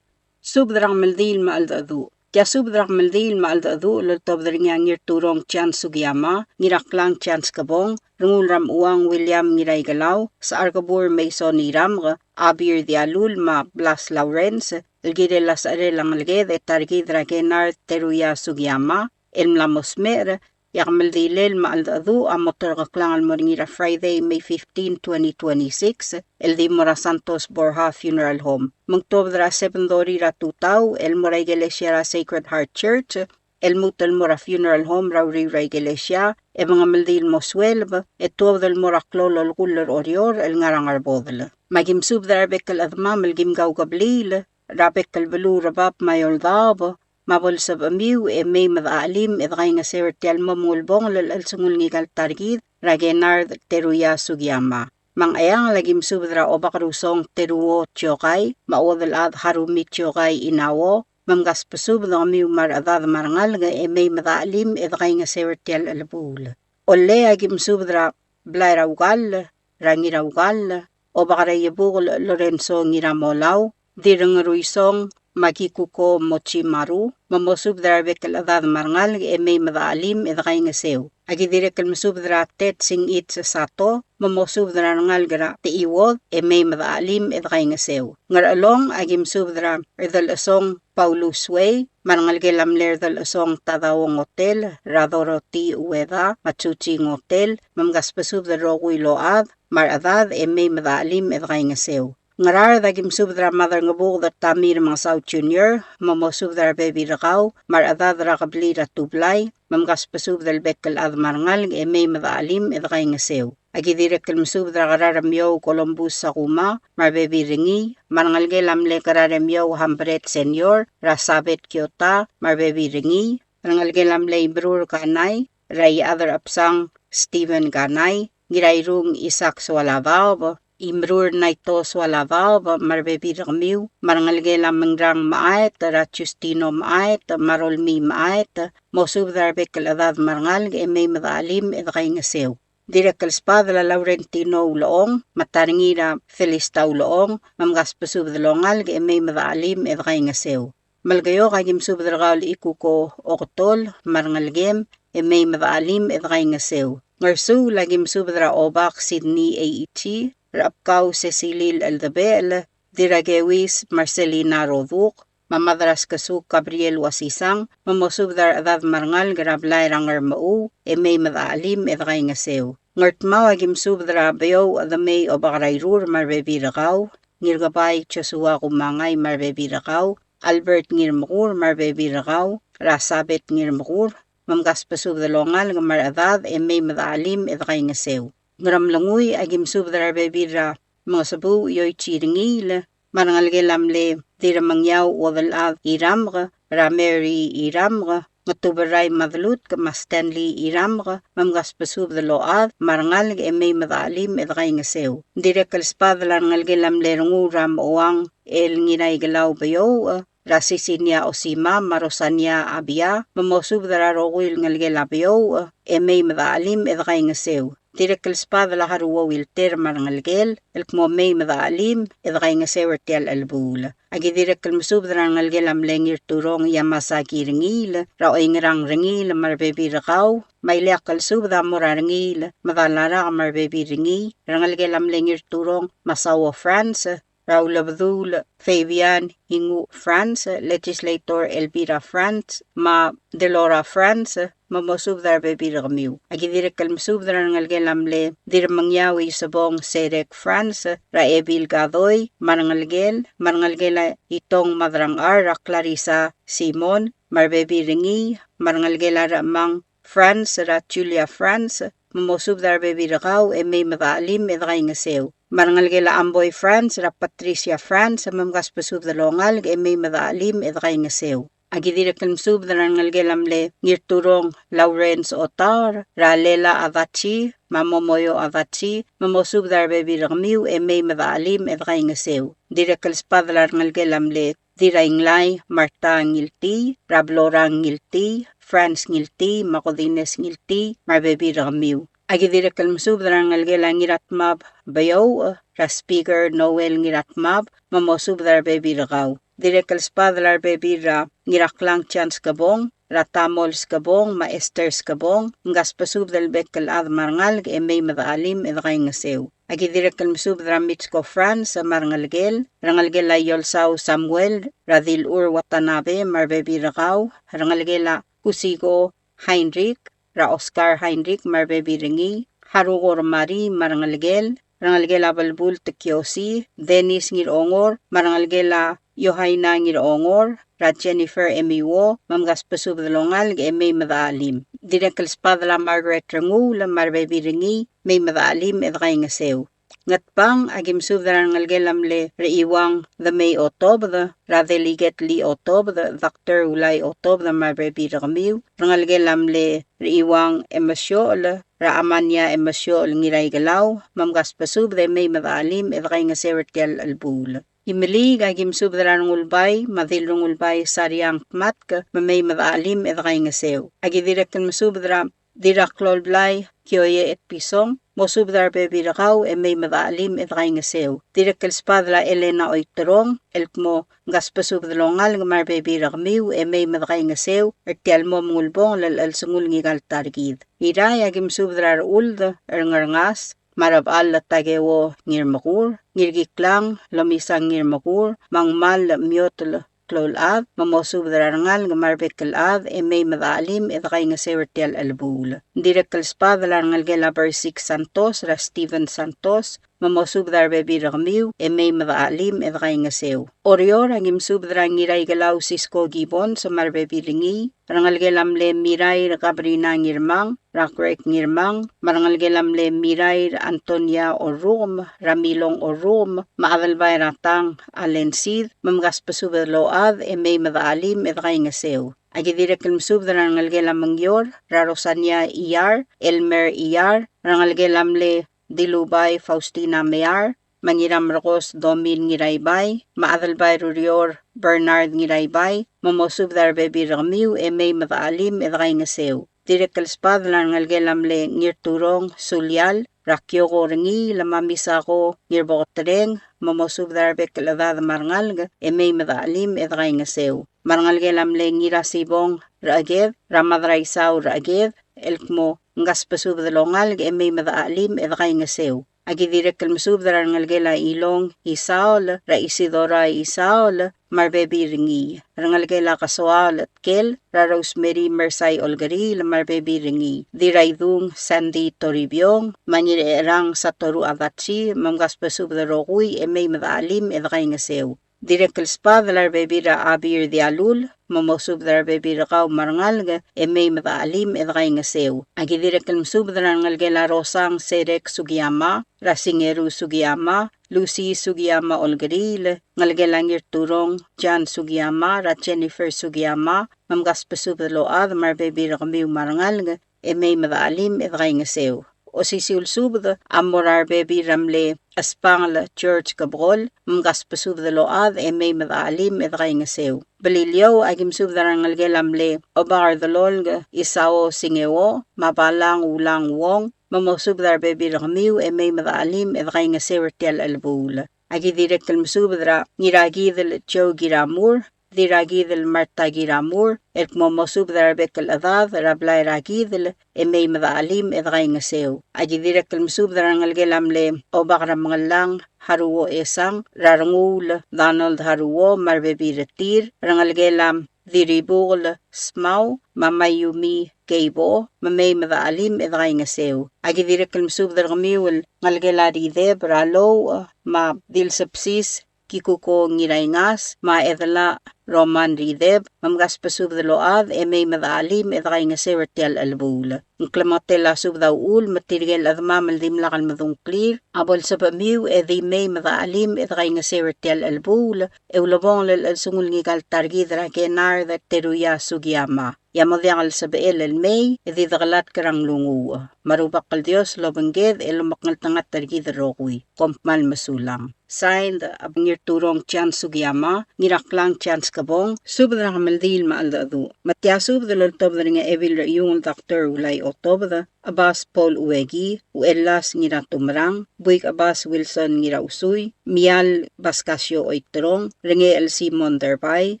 Subed er a kemeldiil me a cheldecheduch. Tia subed er a kemeldiil me a cheldecheduch el oltobed er ngii a Ngirturong Chance Sugiyama, Ngiraklang Chance Kebong, Rengul er a Mechuang William Ngiraikelau, Secharkebur Mason Iramk, Abir Dialul me a Blas Lawrence, el kirel a secherel a ngeleked e ta er kid er a Kennard Teruya Sugiyama, el mla mo smecher, e a kemeldilel me a cheldecheduch a mo terkeklang el mo er ngii er a Friday, May fifteen, twenty twenty-six, el di mo er a Santos Borja Funeral Home. Me ng tuobed er a seven thirty er a tutau el mo er a ikelesia er a Sacred Heart Church, el lmuut el mo er a funeral home er a uriul er a ikelesia, e mengemeldiil el mo sueleb, e tuobed el mo er a klou el olekull er Oreor el ngar er a Ngerbodel. Me aki mesubed er a rebek el chedemam el kim kaukebliil er a bek el beluu er a bab me a eou el daob, me a bo lsebechemiu e mei me dechachelim e dekaingeseu er tia el mo mengulebongel el chelsengul ngika el ta er kid er a Kennard Teruya Sugiyama. Me a Ngcheangel aki mesubed er a Obakerusong Teruo Tiokai, me a Uodelchad Harumi Tiokai Inao, me mkasbesubed e kemiu me a rechedad me a rengalek e mei me dechachelim e dekaingeseu er tia el chelebuul. Ollei a ki mesubed er a blai er a Ukall, er a Ngiraukall, Obak er a Iebukel Lorenzo Ngiramolau, Dirrengeruisong Makikuko Mochimaru, me mosubed er a rebek el chedad me a rengalek e mei me dechelim e dekaingeseu. A ki dirrek el mesubed er a Ted Singich Sato, me mosubed er a rengalek er a Techiuod e mei me dechelim e dekaingeseu. Ngerchelong a ki mesubed er a Redelchesong Paulus Wei, me a rengelekel a mle Redelchesong Tadao Ngotel, er a Dorothy Ueda, me a Chuchi Ngotel, me mkasbesubed el rokui el chad me a rechedad e mei me dechelim e dekaingeseu. Ngaraard a ki mesubed er a Madrangebuked er Tamir Mengesau Junior, me mosubed er a rebebil er kau me a rechedad er a kebliil er a Tublai, me mkasbesubed el bek el chad me a rengalek e mei me dechelim e dekaingeseu. A ki dirrek el mesubed er a Keraremiou Columbus Sakuma, me a rebebil er ngii, me a rengelekel a mle Keraremiou Hambret Senior, er a Sabet Kiota, me a rebebil er ngii, rengelekel a mle Imerur Kanai, er a Iechad er a Chebsang Stephen Kanai, Ngirairung Isaac Soalabaob, Imerur Naito Soalabaob, me a rebebil er kemiu, me a rengelekel a Mengrang Maet, er a Justino Maet, me a Rolmii Maet, mosubed er a rebek el chedad me a rengalek e mei me dechelim e dekaingeseu. Dirrek el sbadel a Laurentino Ulechong, me a Tarengir a Felista Ulechong, me mkasbesubed el ongalek e mei me dechelim e dekaingeseu. Melekeok a ki mesubed er kau el Ikuko Oketol, me a rengelekem, e mei me dechelim e dekaingeseu. Ngersuul a ki mesubed er a Obak Sydney Eichi, er a Chepkau Cecilil Eldebechel, Dirrakeuis Marcelina Roduk, me a Madraskesuk Gabriel Uasisang, me mosubed er a rechedad me a rengalek er a blai er a Ngermechuu, e mei me dechelim e dekaingeseu. Ngardmau a ki mesubed er a Beouch Demei Obak er a Irur me a rebebil er kau, Ngirkebai Joshua Kumangai me a rebebil er kau, Albert Ngirmekur me a rebebil er kau, er a Sabet Ngirmekur, me mkasbesubed el ongalek me a rechedad e mei me dechelim e dekaingeseu. Ngeremlengui a ki mesubed er a rebebil er a Mengesebuuch Ioichi Rengiil, me a rengelekel a mle Dirremengiau Uodelchad Iramk, er a Mary Iramk, Ngetuberai Madelutk, me a Stanley Iramk, me mkasbesubed el ochad me a rengalek e mei me dechelim e dekaingeseu. Dirrek el sbadel a rengelekel a mle Renguul er a Mechuang el Ngiraikelau Beouch, er a Sisinia Osima me a Rosania Abia, me mosubed er a rokui el ngelekel a Beouch, e mei me dechelim e dekaingeseu. Dirrek el sbadel a Haruo Wilter me a rengelekel, el kmo mei me dechelim e dekaingeseu er tia el chelebuul. A ki dirrek el mesubed er a rengelekel a mle Ngirturong Yamasaki Rengiil, er a Oingerang Rengiil me a rebebil er kau, me a ileakl el subed a mo er a Rengiil, Medalarak me a rebebil er ngii, rengelekel a mle Ngirturong Masao Franz, er a Ulebedul Fabian Ingu Franz, Legislator Elvira Franz, me a Delora Franz, me mosubed er a rebebil er kemiu. A ki dirrek el mesubed er a rengelekel a mle Dirremengiau Isebong Serek Franz, er a Ebil Kadoi, me a rengelekel, me a rengelekel a Itong Madrangchar, er a Clarissa Simon, me a rebebil er ngii, me a rengelekel a Rechemang Franz, er a Julia Franz, me mosubed er a rebebil er kau e mei me dechelim e dekaingeseu. Me a rengelekel a Amboi Franz, er a Patricia Franz, me mkasbesubed el ongalek e mei me dechelim e dekaingeseu. A ki dirrek el mesubed er a rengelekel a mle Ngirturong Lawrence Otar, er a Lela Adachi, me a Momoyo Adachi, me mosubed er a rebebil er kemiu e mei me dechelim e dekaingeseu. Dirrek el sbadel a rengelekel a mle Dirrainglai Martha Ngiltii, er a Blorang Ngiltii, Franz Ngiltii, me a Kodines Ngiltii, me a rebebil er kemiu. A ki dirrek el mesubed er a rengelekel a Ngiratmab Beouch, er a Speaker Noel Ngiratmab, me mosubed er a rebebil er kau. Dirrek el sbadel a rebebil er a Ngiraklang John Skebong, er a Tamol Skebong, me a Esther Skebong, mkasbesubed el bek el chad me a rengalek e mei me dechelim e dekaingeseu. A ki dirrek el mesubed er a Mitsko Franz me a rengelekel, rengelekel a Iolsau Samuel, er a Dilchur Watanabe me a rebebil er kau, rengelekel a Kusiko Heinrich, er a Oscar Heinrich me a rebebil er ngii, Haruko Romari me a rengelekel, rengelekel a Belbul Tekiosi, Dennis Ngirongor, me a rengelekel a Yohaina Ngirongor, er a Jennifer Emiwo, me mkasbesubed el ongalek e mei me dechelim. Dirrek el sbadel a Margaret Renguul me a rebebil er ngii, mei me dechelim e dekaingeseu. Ngatpang, a ki mesubed er a rengelekel a mle Rechiuang Demei Otobed, er a Delegate Lee Otobed, Doctor Ulai Otobed me a rebebil er kemiu, rengelekel a mle Rechiuang Emesiochel, er a Amania Emesiochel Ngiraikelau, me mkasbesubed e mei me dechelim e dekaingeseu er tia el chelebuul. Imeliik, a ki mesubed er a Rengulbai me a Dilrengulbai Sariang Tmatk, me mei me dechelim e dekaingeseu. A ki dirrek el mesubed er a Dirraklolblai Kioie Etpison, mosubed er a rebebil er kau e mei me dechelim e dekaingeseu. Dirrek el sbadel a Elena Oiterong, el kmo ng kasbesubed el ongalek me a rebebil er kemiu e mei me dekaingeseu er tia el mo mengulebongel el chelsengul ngika el ta er kid. Irrai, aki mesubed er a Rechuld er Ngerngas, me a Rebechall Takeo Ngirmekur, Ngirkiklang Lomisang Ngirmekur, me a Ngmal Miotl Kloulchad, me mosubed er a rengalek me a rebek el chad e mei me dechelim e dekaingeseu er tia el chelebuul. Ng dirrek el sbadel a rengelekel a Bersik Santos er a Steven Santos, me mosubed er a rebebil er kemiu e mei me dechelim e dekaingeseu. Oreor, aki mesubed er a Ngiraikelau Sisko Gibbons me a rebebil er ngii, rengelekel a mle Mirair Kabrina Ngirmang, er a Greg Ngirmang, me a rengelekel a mle Mirair Antonia Orrukem, er a Milong Orrukem, me a Adelbai er a Tang Alensid, me mkasbesubed el ochad e mei me dechelim e dekaingeseu. Aki dirrek el mesubed er a rengelekel a Mengior, er a Rosania Iyar, Elmer Iyar, rengelekel a mle Dilubai Faustina Mear, me a Ngiramerekos Domin Ngiraibai, me a Adelbai Rurior Bernard Ngiraibai, me mosubed er a rebebil er kemiu e mei me dechelim e dekaingeseu. Dirrek el sbadel a rengelekel a mle Ngirturong Sulial, er a Kioko Rengiil, me a Misako Ngirboketereng, me mosubed er a rebek el chedad me a rengalek e mei me dechelim e dekaingeseu. Me a rengelekel a mle Ngirasibong Recheked, er a Madraisau Recheked, el kmo ng kasbesubed el ongalek e mei me dechelim e dekaingeseu. Aki dirrek el mesubed er a rengelekel a Ilong Isaol, er a Isidora Isaol, me a rebebil er ngii. Rengelekel a Kesoaol Tkel, er a Rosemary Mersai Olkeriil, me a rebebil er ngii. Diraidung Sandy Toribiong, me a Ngircherang Satoru Adachi, me mkasbesubed el rokui e mei me dechelim e dekaingeseu. Dirrek el sbadel a rebebil er a Abir Dialul, me mosubed er a rebebil er kau me a rengalek e mei me dechelim e dekaingeseu. Aki dirrek el mesubed er a rengelekel a Rosang Serek Sugiyama, er a Singeru Sugiyama, Lucy Sugiyama Olkeriil, ngelekel a Ngirturong Jan Sugiyama, er a Jennifer Sugiyama, me mkasbesubed el ochad me a rebebil er kemiu me a rengalek e mei me dechelim e dekaingeseu. Osisiu el subed a mo er a rebebil er a mle Espangel George Kebekol, me mkasbesubed el ochad e mei me dechelim e dekaingeseu. Beliliou, aki mesubed er a rengelekel a mle Obakerdelolk Isao Singeo, me a Balang Ulang Wong, me mosubed er a rebebil er kemiu e mei me dechelim e dekaingeseu er tia el chelebuul. Aki dirrek el mesubed er a Ngirakidel Joe Kiramur, Dirrakidel Martha Kiramur, el kmo mosubed er a rebek el chedad er a blai er a Kidel e mei me dechelim e dekaingeseu. Aki dirrek el mesubed er a rengelekel a mle Obak er a Mengellang Haruo Esang, er a Renguul Donald Haruo, me a rebebil er tir, rengelekel a Dirribukel Smau, me a Mayumi Keibo, me mei me dechelim e dekaingeseu. Aki dirrek el mesubed er kemiu el ngelekel a Rideb er a Louch, me a Dilsebsis Kikuko Ngiraingas, me a Edela Roman Rideb, me mkasbesubed el ochad e mei me dechelim e dekaingeseu er tia el chelebuul. Ng klemengetel a subed a uchul me tirke el chedemam el dimlak el medung a ngklir a bo lsebechemiu e di mei me dechelim e dekaingeseu er tia el chelebuul, e ulebongel el chelsengul ngika el ta er kid er a Kennard Teruya Sugiyama. E a mo diak el sebechel el mei e di dekelatk er a nglunguuch. Me a Rubak el Dios lobengked e lomekngeltengat er kid el rokui. Kom kmal mesulang. Signed, a Ngirturong Chance Sugiyama, Ngiraklang Chance Kebong, subed er a kemeldiil me a cheldecheduch. Me tia subed el oltobed er ngii a Ebil er a Iungel Doctor Ulai Otobed, Chebas Paul Ueki, Uchellas Ngiratumerang, Buik Chebas Wilson Ngirausui, Mial Pascasio Oiterong, Rengechel Simon Derbai,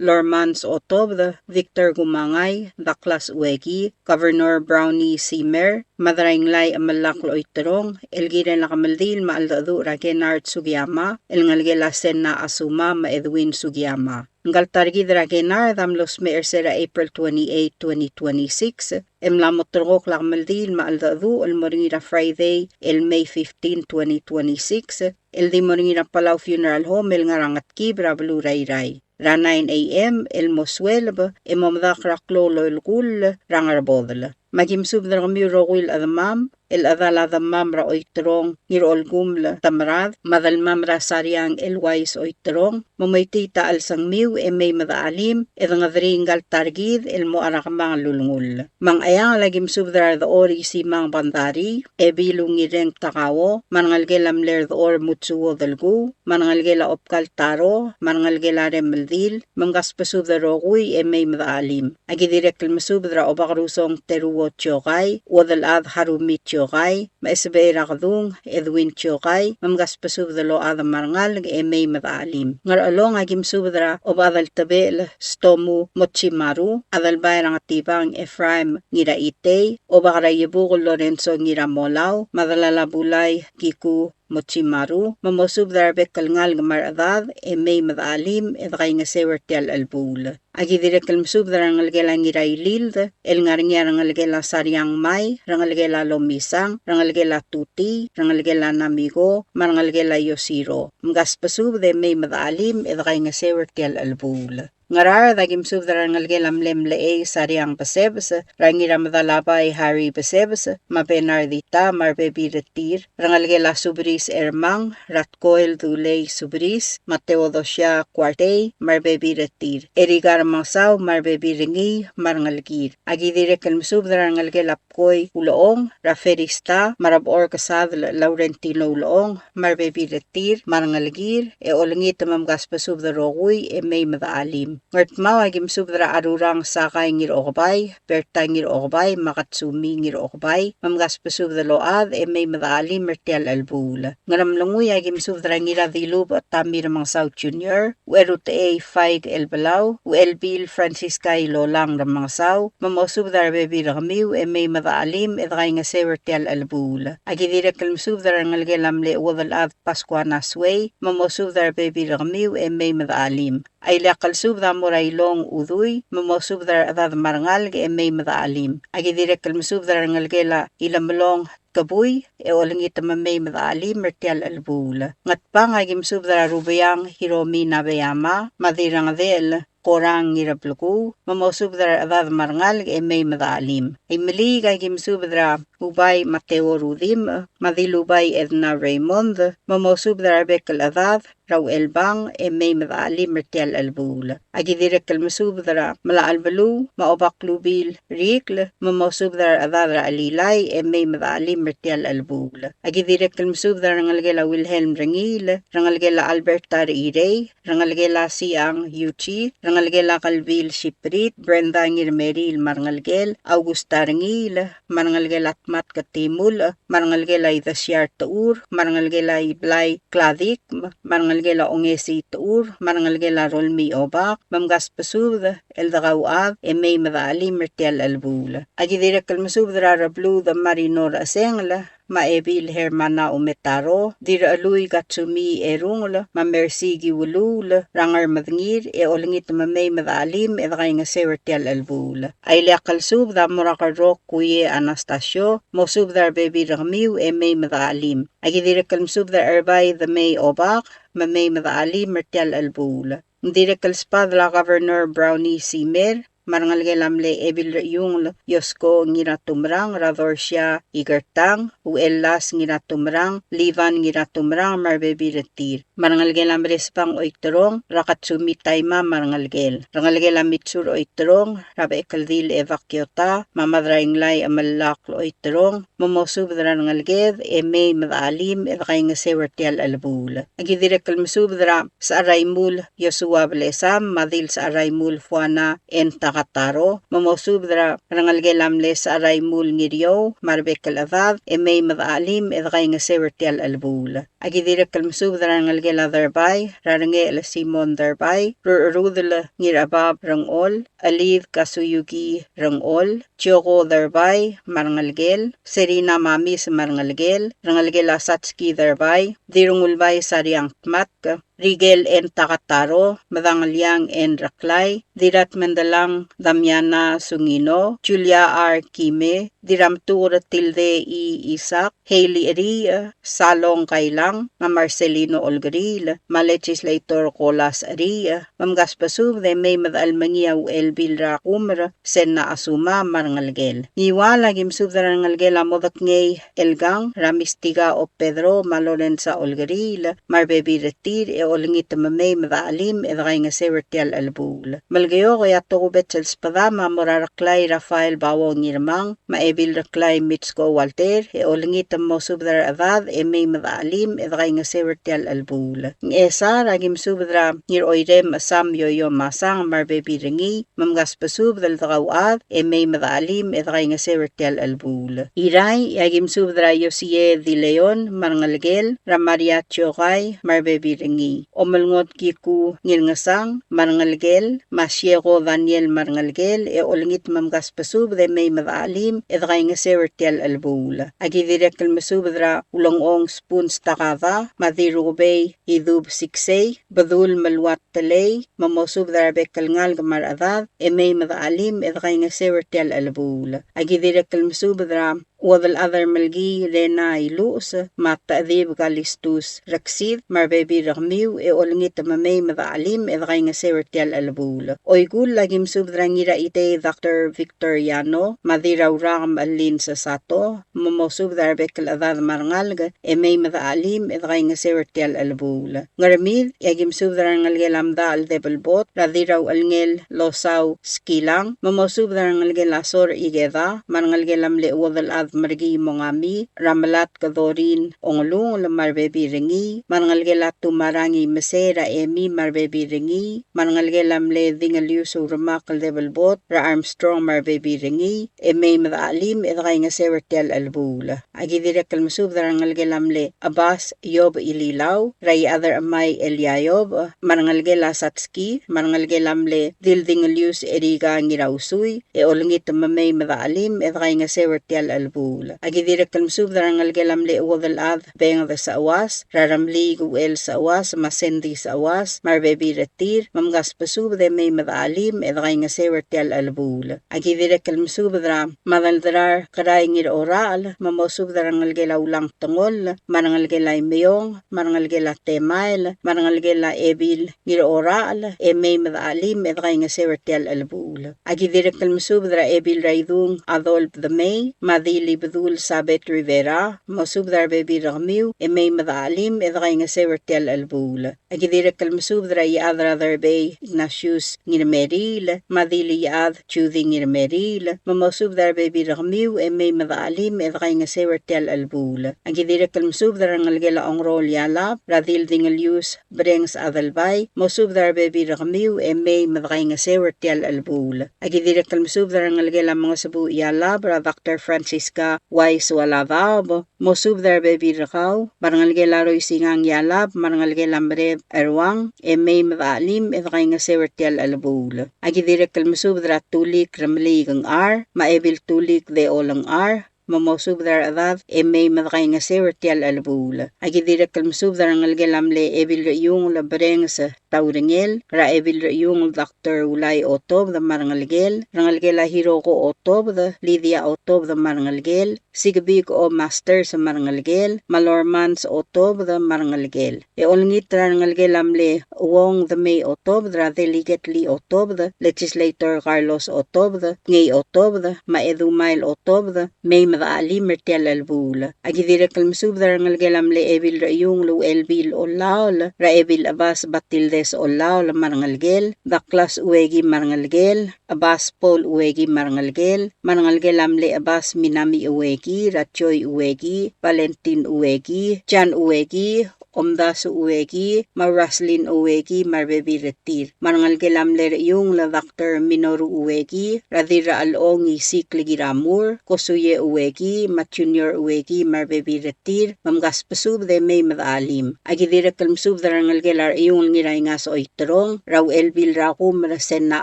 Lormans Otobed, Victor Kumangai, Douglas Ueki, Governor Brownie Simer, Madrainglai Chemelakl Oiterong, el kirel a kemeldiil me a cheldecheduch er a Kennard Sugiyama, el ngelekel a Senna Asuma me a Edwin Sugiyama. Ngka el ta er kid er a Kennard a mlo smecher er se er a April twenty-eight, twenty twenty-six, e mla mo terrekokl a kemeldiil me a cheldecheduch el mo er ngii er a Friday el May fifteen, twenty twenty-six, el di mo er ngii er a Palau Funeral Home el ngar er a Ngetkib er a beluu er a Irrai, er a nine A.M. el mo sueleb e mo medakl er a klou el olekull er a Ngerbodel. Me aki mesubed er kemiu el rokui el chedemam, el chedal a demam er a Oiterong Ngirolkumel Temerad, me a delmam er a Sariang el Wais Oiterong, me moitii a chelsengmiu e mei me dechelim e dengederii ngka el ta er kid el mo er a kemanget el ulengull. Me a Ngcheangel aki mesubed er a Redechor Isimang Bandarii, Ebil Ungireng Takao, me a rengelekel a mle Redechor Mutsuo Delkuu, me a rengelekel a Obkal Taro, me a rengelekel a Remeldil, me mkasbesubed el rokui e mei me dechelim. Aki dirrek el mesubed er a Obakerusong Teruo Tiokai, Uodelchad Harumi Tiokai, Kiokai, me a Esebei er a Kedung, Edwin Kiokai, me mkasbesubed el ochad me a rengalek e mei me dechelim. Ngerchelong a ki mesubed er a Obechad el Tebechel Stomu Mochimaru, Adelbai er a Ngetibang Ephraim Ngiraitei, Obak er a Iebukel Lorenzo Ngiramolau, me a Delal a Bulai Kiku Mochimaru, me mosubed er a rebek el ngalek me a rechedad e mei me dechelim e dekaingeseu er tia el chelebuul. A ki dirrek el mesubed er a rengelekel a Ngirailild, el ngar er ngii a rengelekel a Sariang Mai, rengelekel a Lomisang, rengelekel a Tuti, rengelekel a Namiko, me a rengelekel a Yosiro. Mkasbesubed e mei me dechelim e dekaingeseu er tia el chelebuul. Ngaraard a ki mesubed er a rengelekel a mle Mlechei Sariang Besebes, er a Ngiramedalabai Harry Besebes, me a Bernardita, me a rebebil er tir, rengelekel a Subris Ermang, er a Tkoel Dulei Subris, me a Theodosia Kuartei, me a rebebil er tir, Erika Remengesau, me a rebebil er ngii, me a rengelekir. A ki dirrek el mesubed er a rengelekel a Koi Ulechong, er a Ferista, me a Rebechor Kesadel Laurentino Ulechong, me a rebebil er tir, me a rengelekir, e olengit me mkasbesubed el rokui e mei me dechelim. Ngardmau a ki mesubed er a Arurang Sakai Ngirokebai, Berta Ngirokebai, me a Katsumi Ngirokebai, me mkasbesubed el ochad e mei me dechelim er tia el chelebuul. Ngeremlengui a ki mesubed er a Ngiradilubech Tommy Remengesau Junior, Ucherutechei Faik Elbelau, Uchelbil Francisca Ilolang Remengesau, me mosubed er a rebebil er kemiu e mei me dechelim e dekaingeseu er tia el chelebuul. A ki dirrek el mesubed er a rengelekel a mle Uodelchad Pascua Nasuei, me mosubed er a rebebil er kemiu e mei me dechelim. A ileakl el subed a mo er a Ilong Udui, me mosubed er a rechedad me a rengalek e mei me dechelim. A ki dirrek el mesubed er a rengelekel a Ilemelong Kebui, e olengit me mei me dechelim er tia el chelebuul. Ngatpang a ki mesubed er a Rubeang Hiromi Nabeyama, me a Dirrengedechel Korang Ngirableku, me mosubed er a rechedad me a rengalek e mei me dechelim. Imeliik a ki mesubed er a Ubai Mateo Rudimch, me a Dilubai Edna Raymond, me mosubed er a rebek el chedad, er a Uchelbang, e mei me dechelim er tia el chelebuul. A ki dirrek el mesubed er a Melachelbeluu, me a Obaklubil Rikl, me mosubed er a rechedad er a Chelilai, e mei me dechelim er tia el chelebuul. A ki dirrek el mesubed er a rengelekel a Wilhelm Rengiil, rengelekel a Alberta Rechirei, rengelekel a Siang Yuchi, rengelekel a Kelbil Siprit, Brenda Ngirmeriil me a rengelekel, Augusta Rengiil, me a rengelekel a Tmat Ketimulch, me a rengelekel a Idesiar Techur, me a rengelekel a Iblai Kladikm, me a rengelekel a Ongesii Techur, me a rengelekel a Rolmii Obak, me mkasbesubed el dekauchad e mei me dechelim er tia el chelebuul. A ki dirrek el mesubed er a Rebluud Marino Rechesengel, me a Ebil Hermana Umetaro, Dirrachelui Katsumi Erungel, me a Mercy Kiuluul, er a Ngermedengir, e olengit me mei me dechelim e dekaingeseu er tia el chelebuul. A ileakl el subed a mo er a Kerrok Kuie Anastasio, mosubed er a rebebil er kemiu e mei me dechelim. A ki dirrek el mesubed er a Erbai Demei Obak, me mei me dechelim er tia el chelebuul. Ng dirrek el sbadel a Governor Brownie Simer, me a rengelekel a mle Ebil Rechiungel Yosko Ngiratumerang, er a Dorsia Ikertang, Uchellas Ngiratumerang, Livan Ngiratumerang, me a rebebil er tir. Me a rengelekel a Meresbang Oiterong, er a Katsumi Taima me a rengelekel. Rengelekel a Mitsur Oiterong, er a Bechekeldil Eva Kiota, me a Madrainglai Emellakl Oiterong, me mosubed er a rengeleked, e mei me dechelim, e dekaingeseu er tia el chelebuul. A ki dirrek el mesubed er a Secharaimul Yosua Blesam, me a Dil Secharaimul Fuana N. Takataro, me mosubed er a rengelekel a mle Secharaimul Ngiriou, me a rebek el chedad, e mei me dechelim, e dekaingeseu er tia el chelebuul. A ki dirrek el mesubed er a rengelekel a Derbai, er a Rengechel Simon Derbai, Rurudel Ngirabab Rengol, Elid Kasuyuki Rengol, Chioko Derbai, me a rengelekel, Serina Mamis me a rengelekel, rengelekel a Satski Derbai, Dirrengulbai Sariang Tmatk, Rikel N. Takataro, Medangeliang N. Reklai, Diratmendelang Damiana Sungino, Julia R. Kime, Diramtuker Tilde E. Isak, Hailey Eriich, Salong Kailang, me a Marcelino Olkeriil, me a Legislator Kolas Eriich, me mkasbesubed e mei me dechelmengii a Uchelbil er a Kumer, Senna Asuma, me a rengelekel. Ngiual a ki mesubed er a rengelekel a Modekngei Elkang, er a Mistika O. Pedro, me a Lorenza Olkeriil, me a rebebil er tir, e olengit me mei me dechelim e dekaingeseu er tia el chelebuul. Melekeok e a tokubets el sbedam a mo er a Reklai Rafael Bauong Ngirmang, me a Ebil Reklai Mitsko Walter, e olengit me mosubed er a rechedad e mei me dechelim e dekaingeseu er tia el chelebuul. Ngchesar, a ki mesubed er a Ngiroirem Sam Yoyo Masang me a rebebil er ngii, me mkasbesubed el dekauchad e mei me dechelim e dekaingeseu er tia el chelebuul. Irrai, e a ki mesubed er a Yosie Di Leon me a rengelekel, er a Maria Tiokai me a rebebil er ngii. Omelngot Kiku Ngirngesang me a rengelekel, me a Sieko Daniel me a rengelekel, e olengit me mkasbesubed e mei me dechelim e dekaingeseu er tia el chelebuul. A ki dirrek el mesubed er a Ulengchong Spoons Takada, me a Dirrukebei Idub Siksei, Bedul Meluat Telei, me mosubed er a rebek el ngalek me a rechedad, e mei me dechelim e dekaingeseu er tia el chelebuul. A ki dirrek el mesubed er a Uodelchad er Melkii Rena Iluches, me a Techedib Kalistus Reksid, me a rebebil er kemiu, e olengit me mei me dechelim e dekaingeseu er tia el chelebuul. Oikull, a ki mesubed er a Ngiraitei Doctor Victor Yano, me a Dirraurak Melin Sesato, me mosubed er a rebek el chedad me a rengalek, e mei me dechelim e dekaingeseu er tia el chelebuul. Ngermid, e a ki mesubed er a rengelekel a Mdachel Debelbot, er a Dirrauchelngel Losau Skilang, me mosubed er a rengelekel a Sor Ikeda, me a rengelekel a mle Uodelchad Merkii Mongami, er a Melatk Dorin Ongelungel me a rebebil er ngii, me a rengelekel a Tumarang Imesei er a Emi me a rebebil er ngii, me a rengelekel a mle Dingelius Urmak el Debelbot, er a Armstrong me a rebebil er ngii, e mei me dechelim e dekaingeseu er tia el chelebuul. A ki dirrek el mesubed er a rengelekel a mle Chebas Iob Ililau, er a Iechad er Chemai Elia Iob, me a rengelekel a Satski, me a rengelekel a mle Dildingelius Erika Ngirausui, e olengit me mei me dechelim e dekaingeseu er tia el chelebuul. A ki dirrek el mesubed er a rengelekel a mle Uodelchad Benged Seuas, er a Remliik Uchel Seuas, me a Sandy Seuas, me a rebebil er tir, me mkasbesubed e mei me dechelim e dekaingeseu er tia el chelebuul. A ki dirrek el mesubed er a Madelderar Kerai Ngirorachel, me mosubed er a rengelekel a Ulang Tengoll, me a rengelekel a Imeong, me a rengelekel a Temael, me a rengelekel a Ebil Ngirorachel, e mei me dechelim e dekaingeseu er tia el chelebuul. A ki dirrek el mesubed er a Ebil er a Idung Adolf Demei, me a Dil Ibedul Sabet Rivera, mosubed er a rebebil er kemiu, e mei me dechelim e dekaingeseu er tia el chelebuul. A ki dirrek el mesubed er a Iechad er a Derbei Ignatius Ngirmeriil, me a Dil Iechad Judy Ngirmeriil, me mosubed er a rebebil er kemiu e mei me dechelim e dekaingeseu er tia el chelebuul. A ki dirrek el mesubed er a rengelekel a Ongerool Ialab, er a Dil Dingelius Brengs Adelbai, mosubed er a rebebil er kemiu e mei me dekaingeseu er tia el chelebuul. A ki dirrek el mesubed er a rengelekel a Mengesebuuch Ialab, er a Doctor Francisca Wise Ualadaob, mosubed er a rebebil er kau, me a rengelekel a Roisingang Ialab, me a rengelekel a Mereb Eruang, e mei me dechelim e dekaingeseu er tia el chelebuul. A ki dirrek el mesubed er a Tulik Remeliik Ngchar, me a Ebil Tulik Deoleng Ngchar, me mosubed er a rechedad e mei me dekaingeseu er tia el chelebuul. A ki dirrek el mesubed er a rengelekel a mle Ebil Rechiungel Brengs Taurengel, er a Ebil Rechiungel Doctor Ulai Otobed me a rengelekel, rengelekel a Hiroko Otobed, Lydia Otobed me a rengelekel, Sikebik O. Masters me a rengelekel, me a Lormans Otobed me a rengelekel. E olengit er a rengelekel a mle Uong Demei Otobed, er a Delegate Lee Otobed, Legislator Carlos Otobed, Ngei Otobed, me a Edumail Otobed, mei me dechelim er tia el chelebuul. A ki dirrek el mesubed er a rengelekel a mle Ebil Rechiungel Uchelbil Olaol, er a Ebil Chebas Batildes Olaol me a rengelekel, Douglas Ueki me a rengelekel, Chebas Paul Ueki me a rengelekel, me a rengelekel a mle Chebas Minami Ueki, er a Joy Ueki, Valentin Ueki, Jan Ueki, Omdasu Ueki, me a Roslyn Ueki, me a rebebil er tir. Me a rengelekel a mle Rechiungel Doctor Minoru Ueki, er a Dirrachelong Isikl Kiramur, Kosuye Ueki, me a Junior Ueki, me a rebebil er tir, me mkasbesubed e mei me dechelim. A ki dirrek el mesubed er a rengelekel a Rechiungel Ngiraingas Oiterong, er a Uchelbil er a Kumer Senna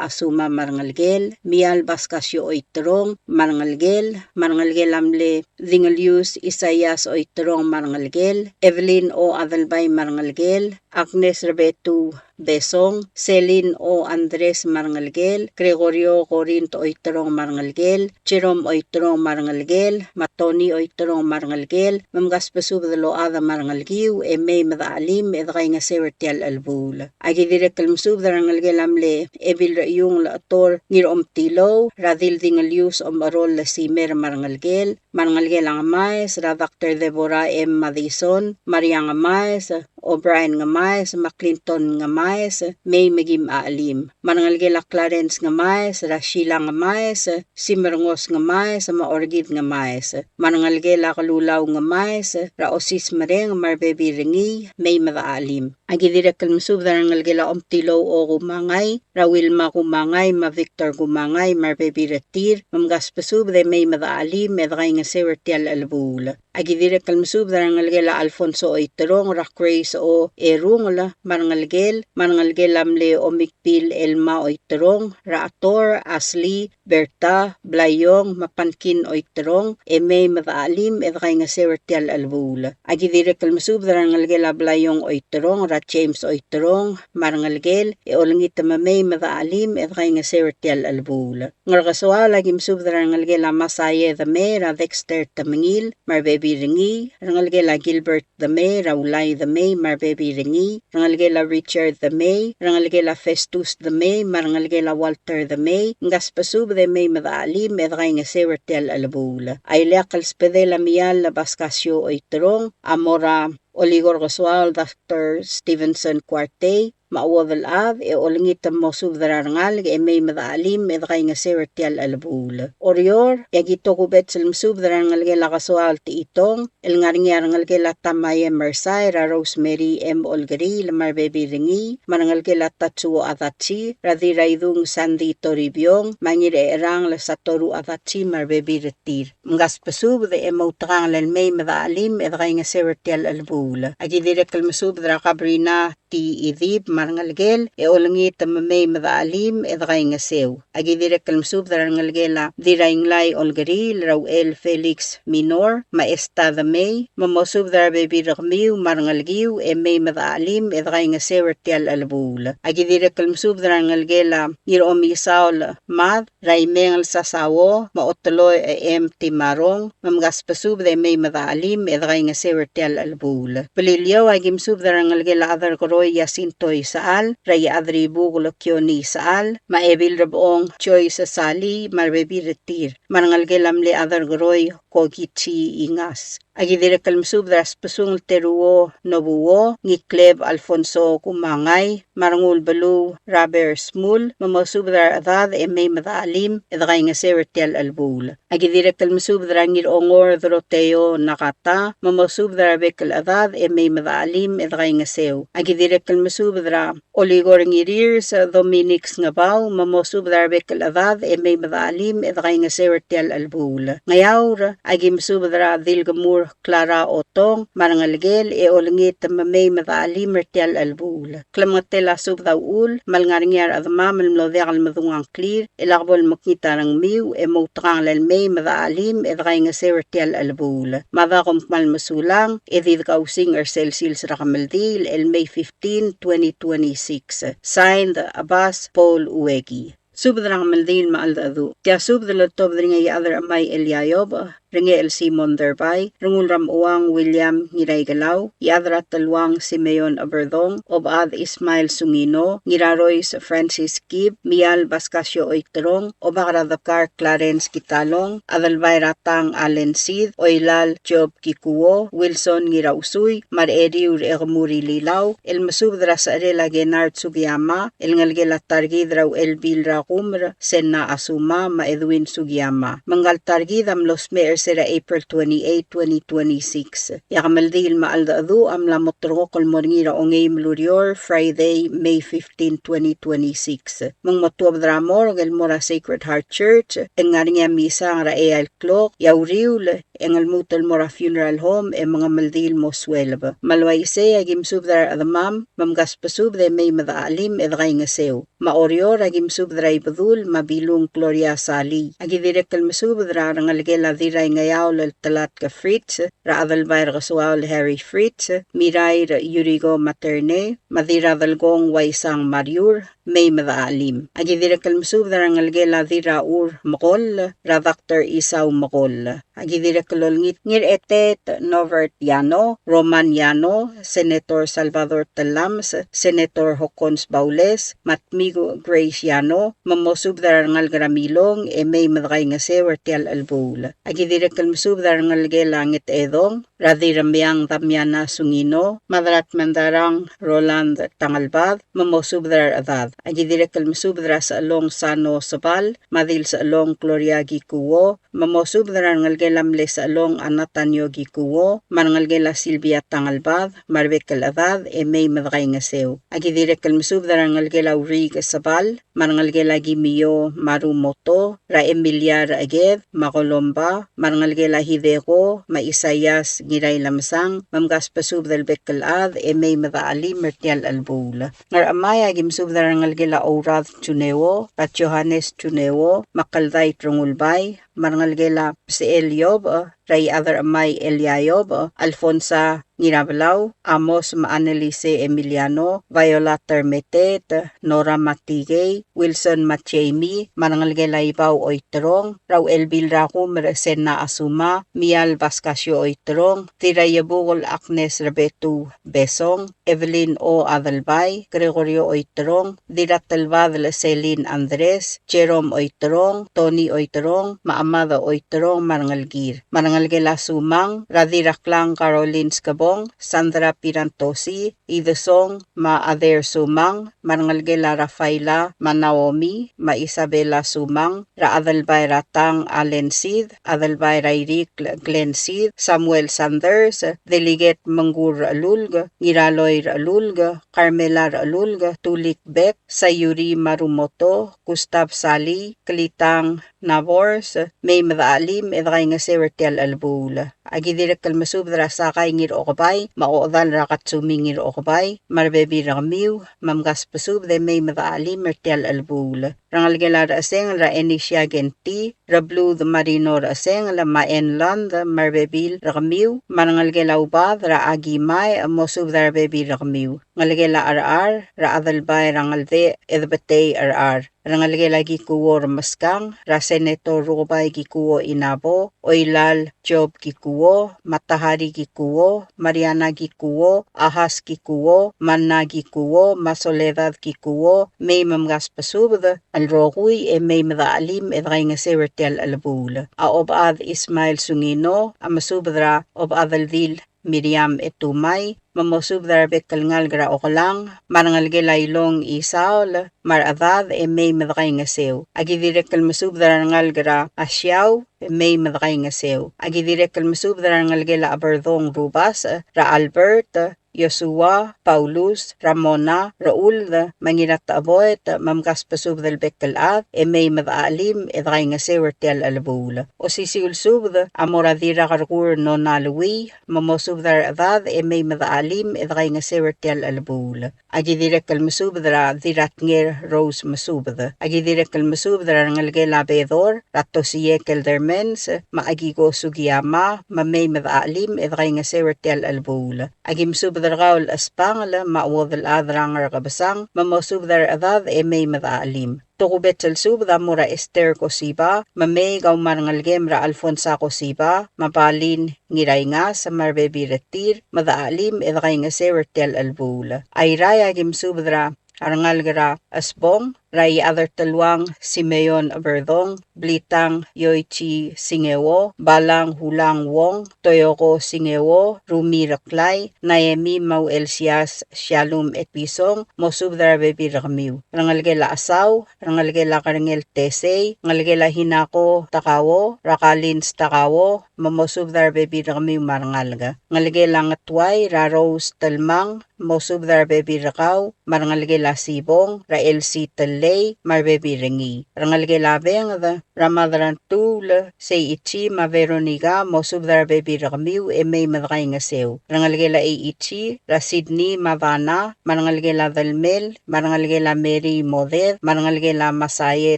Asuma me a rengelekel, Mial Baskasio Oiterong me a rengelekel, me a rengelekel a mle Dingelius Isaias Oiterong me a rengelekel, Evelyn O. Adelbai me a rengelekel, Agnes Rebetu Besong, Celine O. Andres me a rengelekel, Gregorio Korint Oiterong me a rengelekel, Jerome Oiterong me a rengelekel, me a Tony Oiterong me a rengelekel, me mkasbesubed el ochad me a rengelekiu, e mei me dechachelim, e dekaingeseu er tia el chelebuul. Aki dirrek el mesubed er a rengelekel a mle Ebil Rechiungel Chetor Ngiromtilou, er a Dildingelius Omecherol el Simer me a rengelekel, me a rengelekel a Ngemaes, er a Doctor Deborah M. Madison, Maria Ngemaes, O'Brien Ngemaes, me a Clinton Ngemaes, mei me kim chelim. Me a rengelekel a Clarence Ngemaes, er a Sheila Ngemaes, Simerngos Ngemaes, me a Orchid Ngemaes. Me a rengelekel a Kelulau Ngemaes, er a Osis Mereng, me a rebebil er ngii, mei me dechachelim. Aki dirrek el mesubed er a rengelekel a Omtilou O. Kumangai, er a Wilma Kumangai, me a Victor Kumangai, me a rebebil er tir, me mkasbesubed e mei me dechachelim, e dekaingeseu er tia el chelebuul. Aki dirrek el mesubed er a rengelekel a Alfonso Oiterong, er a Grace O. Erungel, me a rengelekel, me a rengelekel a mle Omikbil Elma Oiterong, er a Chetor, Ashley, Berta, Blaiong, me a Pankin Oiterong, e mei me dechachelim, e dekaingeseu er tia el chelebuul. Aki dirrek el mesubed er a rengelekel a Blaiong Oiterong, er a James Oiterong, me a rengelekel, e olengit me mei me dechachelim, e dekaingeseu er tia el chelebuul. Ngerkesoaol, aki mesubed er a rengelekel a Masaie Demei, er a Dexter Temengil, me a rebebil er ngii, rengelekel a Gilbert Demei, er a Ulai Demei, me a rebebil er ngii, rengelekel a Richard Demei, rengelekel a Festus Demei, me a rengelekel a Walter Demei, mkasbesubed e mei me dechachelim, e dekaingeseu er tia el chelebuul. A ileakl el subedel a Mial Pascasio Oiterong, a mo er a Olikor Kesoaol Doctor Stevenson Kuartei, me a chuodel chad, e olengit el mo subed er a rengalek, e mei me dechachelim, e dekaingeseu er tia el chelebuul. Oreor, e aki tokubets el mesubed er a rengelekel a Kesoaol Techitong, el ngar er ngii a rengelekel a Tamae Mersai, er a Rosemary M. Olkeriil, me a rebebil er ngii, me a rengelekel a Tatsuo Adachi, er a Diraidung Sandy Toribiong, me a Ngircherangel Satoru Adachi, me a rebebil er tir. Mkasbesubed e moutekangel el mei me dechachelim, e dekaingeseu er tia el chelebuul. Aki dirrek el mesubed er a Kabrina T. Idip, me a rengelekel, e olengit me mei me dechachelim, e dekaingeseu. Aki dirrek el mesubed er a rengelekel a Dirainglai Olkeriil, er a Uchel Felix Minor, me a Esta Demei, me mosubed er a rebebil er kemiu, me a rengelekiu, e mei me dechachelim, e dekaingeseu er tia el chelebuul. Aki dirrek el mesubed er a rengelekel a Ngiromisaol Mad, er a Imengel Sasao, me a Oteloi E. M. Timarong, me mkasbesubed e mei me dechachelim, e dekaingeseu er tia el chelebuul. Beliliou, aki mesubed er a rengelekel a Chad er Keroi Jacinto Isechal, er a Iechad er Ibukel Kione Isechal, me a Ebil Rebechong Joyce Salii, me a rebebil er tir, me a rengelekel a mle Chad er Keroi Kokichi Ingas. Aki dirrek el mesubed er a Sbesungel Teruo Nobuo, Ngikleb Alfonso Kumangai, me a Rengulbeluu Robert Smul, me mosubed er a rechedad e mei me dechachelim, e dekaingeseu er tia el chelebuul. Aki dirrek el mesubed er a Ngirongor Doroteo Nakata, me mosubed er a rebek el chedad e mei me dechachelim, e dekaingeseu. Aki dirrek el mesubed er a Olikor Ngirirs Dominic Sngebau, me mosubed er a rebek el chedad e mei me dechachelim, e dekaingeseu er tia el chelebuul. Ngeaur, aki mesubed er a Dilkemur Clara Otong, me a rengelekel, e olengit me mei me dechachelim er tia el chelebuul. Klemengetel a subed a uchul, me a lengar er ngii a rechedemam el mlo diak el medung a ngklir, e lak bo lemekngit a rengmiu, e moutekangel el mei me dechachelim, e dekaingeseu er tia el chelebuul. Mada kom kmal mesulang, e di dekausing er sel sils er a kemeldiil, el May fifteen, twenty twenty-six. Signed, Abbas Paul Ueki. Subed er a kemeldiil me a cheldecheduch. Tia subed el oltobed er ngii a Iechad er a Chemai Elia Iyob, Rengechel Simon Derbai, Rengul er a Mechuang William Ngiraikelau, Iechad er a Teluang Simeon Eberdong, Obechad Ismael Sungino, Ngirarois Francis Kib, Mial Pascasio Oiterong, Obak er a Debkar Clarence Kitalong, Adelbai er a Tang Allen Sid, Oilal Job Kikuo, Wilson Ngirausui, me a Recheriu er a Chekemur Ililau, el mesubed er a secherel a Kennard Sugiyama, el ngelekel a ta er kid er a Uchelbil er a Kumer, Senna Asuma, me a Edwin Sugiyama. Me ngka el ta er kid a mlo smecher er se er a April twenty-eight, twenty twenty-six. E a kemeldiil me a cheldecheduch a mla mo ulterekokl el mo er ngii er a ongeim el ureor, Friday, May fifteen, twenty twenty-six. Me ng mo tuobed er a morgue el mo er a Sacred Heart Church, el ngar er ngii a misang er a eai el klok, e a uriul e ng lmuut el mo er a funeral home e mengemeldiil el mo sueleb. Me a le uaisei a ki mesubed er a rechedemam, me mkasbesubed e mei me dechachelim e dekaingeseu. Me a Oreor a ki mesubed er a Ibedul me a Bilung Gloria Salii. A ki dirrek el mesubed er a rengelekel a Dirraingeaol el Telatk Fritz, er a Adelbai er a Kesuaol Harry Fritz, Mirair Yuriko Materne, me a Dirradelkong Waisang Mariur, mei me dechachelim. A ki dirrek el mesubed er a rengelekel a Dirrachur Mekoll, er a Doctor Isau Mekoll. A ki dirrek el olengit Ngirchetet Norbert Yano, Roman Yano, Senator Salvador Tellames, Senator Hokkons Baules, me a Tmiku Grace Yano, me mosubed er a rengalek er a Milong, e mei me dekaingeseu er tia el chelebuul. A ki dirrek el mesubed er a rengelekel a Ngetedong, er a Dirremeang Damiana Sungino, me a Dratmendarang Roland Tangelbad, me mosubed er a rechedad. A ki dirrek el mesubed er a Sechelong Sano Sebal, me a Dilsechelong Gloria Kikuo, me mosubed er a rengelekel a mle Sechelong a Natanio Kikuo, me a rengelekel a Silvia Tangelbad, me a rebek el chedad, e mei me dekaingeseu. A ki dirrek el mesubed er a rengelekel a Uriik Sebal, me a rengelekel a Kimio Marumoto, er a Emilia Recheked, me a Kolomba, me a rengelekel a Hideko, me a Isaias Ngirailemesang, me mkasbesubed el bek el chad, e mei me dechachelim er tia el chelebuul. Ngerchemai a ki mesubed er a rengelekel a Ourad Juneo, er a Johannes Juneo, me a Keldait Rengulbai, me a rengelekel a Bsechel Iobech, er a Iechad er a Chemai Elia Iobech, Alfonsa Ngirabelau, Amos me a Annelise Emiliano, Viola Termeteet, Nora me a Tikei, Wilson me a Jamie, me a rengelekel a Ibau Oiterong, er a Uchelbil er a Kumer Sena Asuma, Mial Pascasio Oiterong, Dirraiebukel Agnes Rebetu Besong, Evelyn O. Adelbai, Gregorio Oiterong, Dirratelbadel Selin Andres, Jerome Oiterong, Tony Oiterong, me a Amada Oiterong, me a rengelekir. Me a rengelekel a Sumang, er a Dirraklang Caroline Skebong, Sandra Pirantosi, Idesong, me a Ader Sumang, me a rengelekel a Rafaela, me a Naomi, me a Isabela Sumang, er a Adelbai er a Tang Allen Sid, Adelbai er a Irikl Glenn Sid, Samuel Sanders, Delegate Mengkur Rechelulk, Ngiraloi Rechelulk, Carmela Rechelulk, Tulik Beck, Sayuri Marumoto, Gustav Salii, Klitang Nabors, mei me dechachelim e dekaingeseu er tia el chelebuul. A ki dirrek el mesubed er a Sakai Ngirokebai, me a ochedal er a Katsumi Ngirokebai, me a rebebil er kemiu, me mkasbesubed e mei me dechachelim er tia el chelebuul. Rengelekel a Rechesengel er a Enisia Kenti, Rebluud Marino Rechesengel, me a Enland, me a rebebil er kemiu, me a rengelekel a Ubad er a Akimai, mosubed er a rebebil er kemiu. Ngelekel a Cherchar, er a Adelbai er a Ngeldech Edbetei Cherchar. Rengelekel a Kikuo Remeskang, er a Senator Rukebai Kikuo Inabo, Oilal Job Kikuo, me a Tahari Kikuo, Mariana Kikuo, Ahas Kikuo, Manna Kikuo, me a Soledad Kikuo, mei me mkasbesubed el rokui e mei me dechachelim e dekaingeseu er tia el chelebuul. A Obechad Ismael Sungino, a mesubed er a Obechad el Dil Miriam Etumai, me mosubed er a rebek el ngalek er a Okelang, me a rengelekel a Ilong Isaol, me a rechedad e mei me dekaingeseu. A ki dirrek el mesubed er a rengalek er a Asiau, e mei me dekaingeseu. A ki dirrek el mesubed er a rengelekel a Cheberdong Rubasech, er a Albert, Joshua, Paulus, Ramona, Rechuld, me a Ngiratecheboet, me mkasbesubed el bek el chad, e mei me dechachelim, e dekaingeseu er tia el chelebuul. Osisiu el subed a mo er a Dirrakerkur Nona Luii, me mosubed er a rechedad e mei me dechachelim e dekaingeseu er tia el chelebuul. A ki dirrek el mesubed er a Dirratnger Rose Mesubed. A ki dirrek el mesubed er a rengelekel a Bedor, er a Tosie Keldermans, me a Akiko Sugiyama, me mei me dechachelim e dekaingeseu er tia el chelebuul. A ki mesubed er kau el Chesbangel, me a chuodel chad er a Ngerkebesang, me mosubed er a rechedad e mei me dechachelim. Tokubets el subed a mo er a Esther Kosiba, me mei kau me a rengelekem er a Alfonsa Kosiba, me a Balin Ngiraingas, me a rebebil er tir, me dechachelim e dekaingeseu er tia el chelebuul. Airai a ki mesubed er a rengalek er a Chesbong, er a Iechad er a Teluang Simeon Cheberdong, Blitang Yoichi Singeo, Balang Hulang Wong, Toyoko Singeo, Rumi Reklai, Naemi me a Uchelsias Shalom Etpison, mosubed er a rebebil er kemiu. Rengelekel a Chesau, rengelekel a Kerengel Tesei, ngelekel a Hinako Takao, er a Kalins Takao, me mosubed er a rebebil er kemiu me a rengalek. Ngelekel a Ngetuai, er a Rose Telmang, mosubed er a rebebil er kau, me a rengelekel a Sibong, er a Elsie Tel Lei, me a rebebil er ngii. Rengelekel a Benged, er a Madrantuul, Seichi, me a Veronica, mosubed er a rebebil er kemiu, e mei me dekaingeseu. Rengelekel a Eichi, er a Sydney, me a Dana, me a rengelekel a Delmel, me a rengelekel a Mary Moded, me a rengelekel a Masae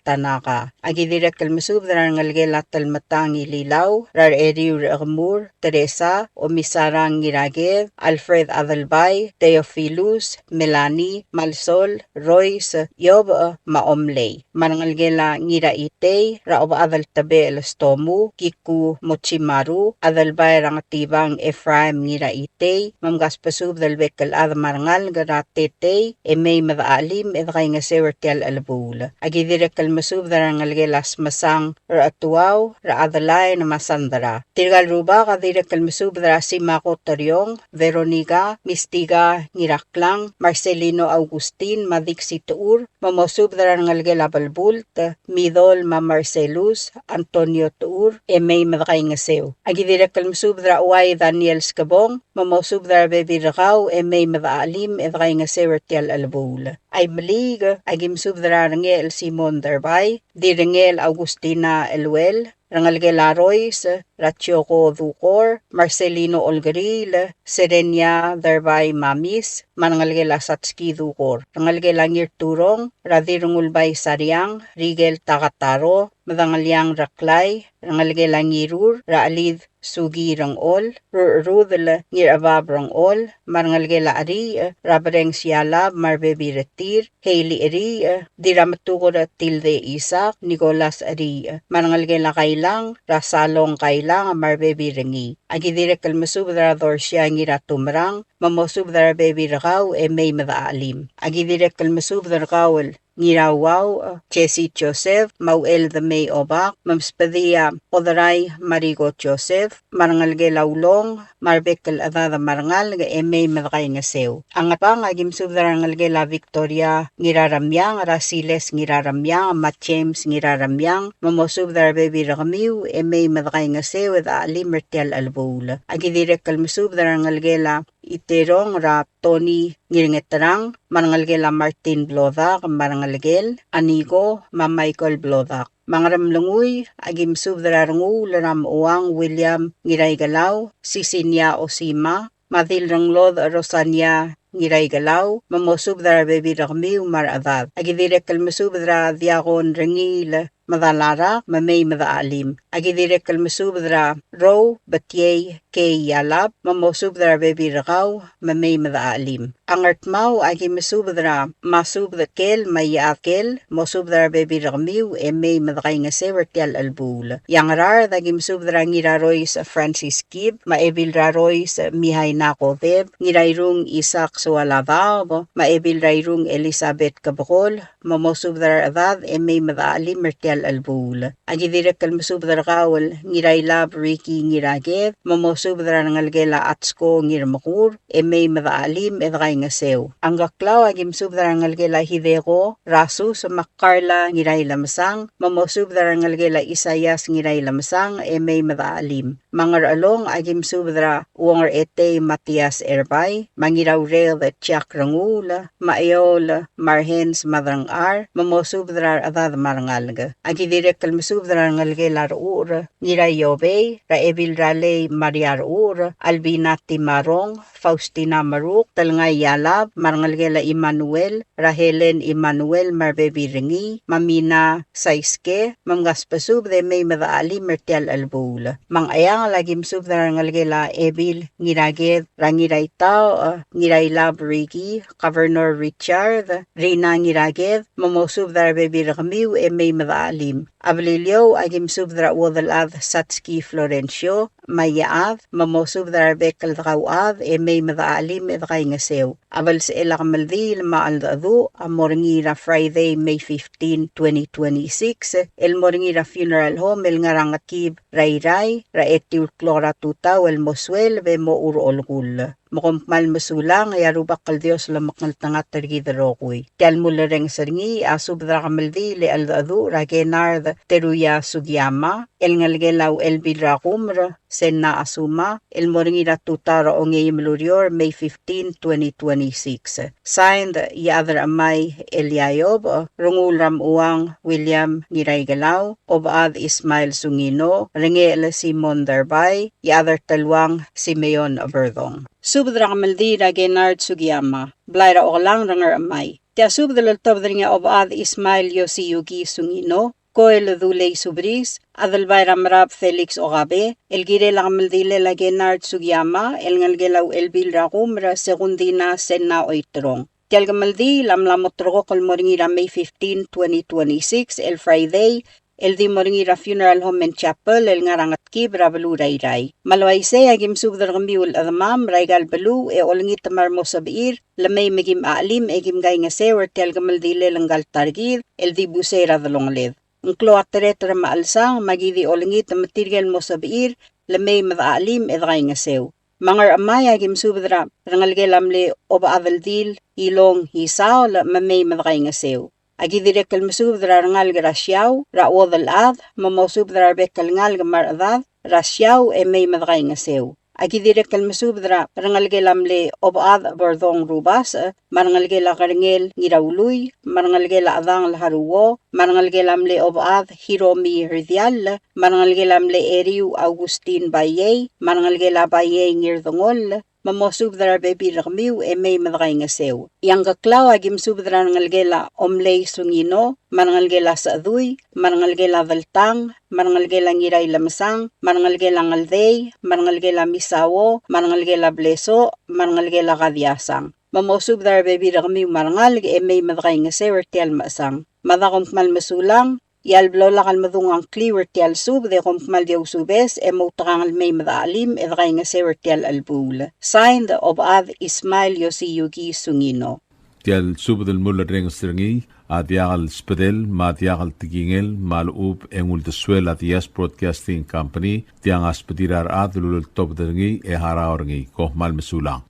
Tanaka. Aki dirrek el mesubed er a rengelekel a Telmetang Ililau, er a Recheriu er a Chemur, Teresa, Omisarang Ngiraked, Alfred Adelbai, Theophilus, Melanie, Malsol, Royce, Iobech, me a Omlei. Me a rengelekel a Ngiraitei, er a Obechad el Tebechel Stomu, Kiku Mochimaru, Adelbai er a Ngetibang Ephraim Ngiraitei, me mkasbesubed el bek el chad me a rengalek er a Tetei, e mei me dechachelim e dekaingeseu er tia el chelebuul. Aki dirrek el mesubed er a rengelekel a Smesang er a Chetuau, er a Adelaine me a Sandra. Tirka el rubak a dirrek el mesubed er a Simako Teriong, Veronica, Mistika Ngiraklang, Marcelino Augustin, me a Dixie Techur, me mosubed er a rengelekel a Belbult, Midol me a Marcelus, Antonio Techur, e mei me dekaingeseu. Aki dirrek el mesubed er a Uai Daniel Skebong, me mosubed er a rebebil er kau, e mei me dechachelim e dekaingeseu er tia el chelebuul. Aimeliik, aki mesubed er a Rengechel Simon Derbai, Dirrengechel Augustina Eluel, rengelekel a Rois, er a Chioko Dukor, Marcelino Olkeriil, Serenia Derbai Mamis, me a rengelekel a Satski Dukor. Rengelekel a Ngirturong, er a Dirrengulbai Sariang, Rikel Takataro, Medengeliang Reklai, rengelekel a Ngirur, er a Chelid Suki Rengchol, Rurcherudel Ngirchebab Rengchol, me a rengelekel a Cheriich, er a Bereng Sialab, me a rebebil er tir, Hailey Cheriich, Dirrametuker Tilde Isak, Nicholas Cheriich, me a rengelekel a Kailang, er a Salong Kailang, me a rebebil er ngii. Aki dirrek el mesubed er a Dorsia Ngiratumerang, me mosubed er a rebebil er kau, e mei me dechachelim. Aki dirrek el mesubed er kau el Ngirauau, Jesse Joseph, me a Uchel Demei Obak, me msbedii a Oderai Mariko Joseph, me a rengelekel a Ulong, me a rebek el chedad me a rengalek, e mei me dekaingeseu. A Ngatpang, aki mesubed er a rengelekel a Victoria Ngiraremiang, er a Siles Ngiraremiang, me a James Ngiraremiang, me mosubed er a rebebil er kemiu, e mei me dekaingeseu, e dechachelim er tia el chelebuul. Aki dirrek el mesubed er a rengelekel a Iterong, er a Tony Ngirngeterang, me a rengelekel a Martin Blodak, me a rengelekel a Niko, me a Michael Blodak. Me a Ngeremlengui, aki mesubed er a Renguul er a Mechuang William Ngiraikelau, Sisinia Osima, me a Dilrenglodech Rosania Ngiraikelau, me mosubed er a rebebil er kemiu me a rechedad. Aki dirrek el mesubed er a Diakon Rengiil, Medalarak, me mei me dechachelim. Aki dirrek el mesubed er a Rou Betiei Kei Ialab, me mosubed er a rebebil er kau, me mei me dechachelim. A Ngardmau, aki mesubed er a Masubed Kel, me a Iechad Kel, mosubed er a rebebil er kemiu, e mei me dekaingeseu er tia el chelebuul. E a Ngaraard, aki mesubed er a Ngirarois Francis Kib, me a Ebil er a Rois Mihaina Kodeb, Ngirairung Isaac Soaladaob, me a Ebil er a Irung Elizabeth Kebekol, me mosubed er a rechedad e mei me dechachelim er tia el chelebuul. Aki dirrek el mesubed er kau el Ngirailab Ricky Ngiraked, me mosubed er a rengelekel a Atsko Ngirmekur, e mei me dechachelim e dekaingeseu. A Ngkeklau, aki mesubed er a rengelekel a Hideko Rasus, me a Carla Ngirailemesang, me mosubed er a rengelekel a Isaias Ngirailemesang, e mei me dechachelim. Me a Ngerchelong, aki mesubed er a Uong er a Etei Matias Erbai, me a Ngiraureked Jack Renguul, me a Eol Marhens Madrangchar, me mosubed er a rechedad me a rengalek. Aki dirrek el mesubed er a rengelekel a Rechucher Ngiraiobei, er a Ebil er a Lei Maria Rechucher, Albina Timarong, Faustina Meruk, Telngai Ialab, me a rengelekel a Emmanuel, er a Helen Emmanuel, me a rebebil er ngii, me a Mina Saiske, me mkasbesubed e mei me dechachelim er tia el chelebuul. Me a Ngcheangel, aki mesubed er a rengelekel a Ebil Ngiraked, er a Ngiraitaoch Ngirailab Ricky, Governor Richard, Rina Ngiraked, me mosubed er a rebebil er kemiu e mei me dechachelim. A Beliliou, aki mesubed er a Uodelchad Satski Florencio, me a Iechad, me mosubed er a rebek el dekauchad e mei me dechachelim e dekaingeseu. A belsechel a kemeldiil me a cheldecheduch a mo er ngii er a Friday, May fifteen, twenty twenty-six, el mo er ngii er a funeral home el ngar er a Ngetkib er a Irrai, er a etiu el klok er a tutau el mo sueleb e mochu er a olekull. Me kom kmal mesulang, e a Rubak el Dios lomekngeltengat er kid el rokui. Tia el mulerrenges er ngii a subed er a kemeldiil e cheldecheduch er a Kennard Teruya Sugiyama, el ngelekel a Uchelbil er a Kumer, Senna Asuma, el mo er ngii er a tutau er a ongeim el ureor, May fifteen, twenty twenty-six. Signed, Iechad er a Chemai Elia Iyob, Rengul er a Mechuang William Ngiraikelau, Obechad Ismael Sungino, Rengechel Simon Derbai, Iechad er a Teluang Simeon Berdong. Subed er a kemeldiil er a Kennard Sugiyama, blai er a Okelang er a Ngerchemai. Tia subed el oltobed er ngii a Obechad Ismael Yosiyuki Sungino, Koel Dulei Subris, Adelbai er a Merab Felix Okabe, el kirel a kemeldilel a Kennard Sugiyama, el ngelekel a Uchelbil er a Kumer, Segundina Senna Oiterong. Tia el kemeldiil a mla mo ulterekokl el mo er ngii er a May fifteen, twenty twenty-six, el Friday, el di mo er ngii er a Funeral Home and Chapel el ngar er a Ngetkib er a beluu er a Irrai. Me a le uaisei, aki mesubed er kemiu el chedemam er aika el beluu e olengit me a remo sebechir, le mei me kim chelim e kim kaingeseu er tia el kemeldilel ngka el ta er kid el dibus er a delongeled. Ng klou a tereter me a chelsang, me aki di olengit me tirke el mo sebechir le mei me de chelim e de kaingeseu. Me a Ngerchemai, aki mesubed er a rengelekel a mle Obechad el Dil Ilong Isaol, me mei me de kaingeseu. Aki dirrek el mesubed er a rengalek er a Siau er a Uodelchad, me mosubed er a rebek el ngalek me a rechedad er a Siau e mei me de kaingeseu. Aki dirrek el mesubed er a rengelekel a mle Obechad Berdong Rubasech, me a rengelekel a Kerengel Ngiraului, me a rengelekel a Chedangel Haruo, me a rengelekel a mle Obechad Hiromi Ridiall, me a rengelekel a mle Eriu Augustin Baiei, me a rengelekel a Baiei Ngirdengoll, me mosubed er a rebebil er kemiu e mei me de kaingeseu. E a Ngkeklau, aki mesubed er a rengelekel a Omlei Sungino, me a rengelekel a Sechedui, me a rengelekel a Deltang, me a rengelekel a Ngirailemesang, me a rengelekel a Ngeldei, me a rengelekel a Misao, me a rengelekel a Blesoch, me a rengelekel a Kadiasang. Me mosubed er a rebebil er kemiu me a rengalek e mei me de kaingeseu er tia el mechesang. Mada kom kmal mesulang, e a le blo lak el medung a ngkliu er tia el subed e kom kmal di ousubes e moutekangel mei me de chelim e de kaingeseu er tia el chelebuul. Signed, Obechad Ismael Yosiyuki Sungino. Tia el subed el mulerrenges er ngii a diak el sbedel me a diak el tekingel me a lechub e ng uldesuel a Diaz Broadcasting Company, tiang a sbedir a rechad el uleltobed er ngii e harau er ngii. Kom kmal mesulang.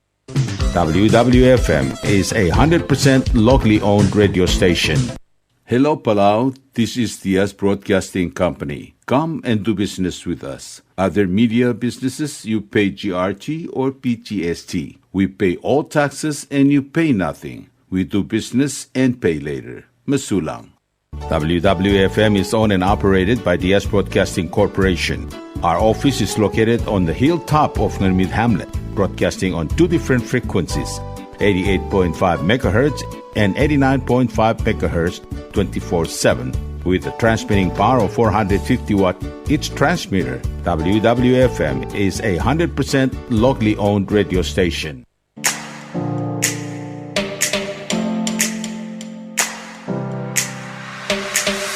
W W F M is a hundred percent locally owned radio station. Hello, Palau. This is Diaz Broadcasting Company. Come and do business with us. Other media businesses, you pay G R T or P G S T. We pay all taxes and you pay nothing. We do business and pay later. Mesulang. W W F M is owned and operated by Diaz Broadcasting Corporation. Our office is located on the hilltop of Ngermid Hamlet, broadcasting on two different frequencies, eighty-eight point five megahertz and eighty-nine point five megahertz, twenty-four seven, with a transmitting power of four hundred fifty watt each transmitter. W W F M is a hundred percent locally owned radio station.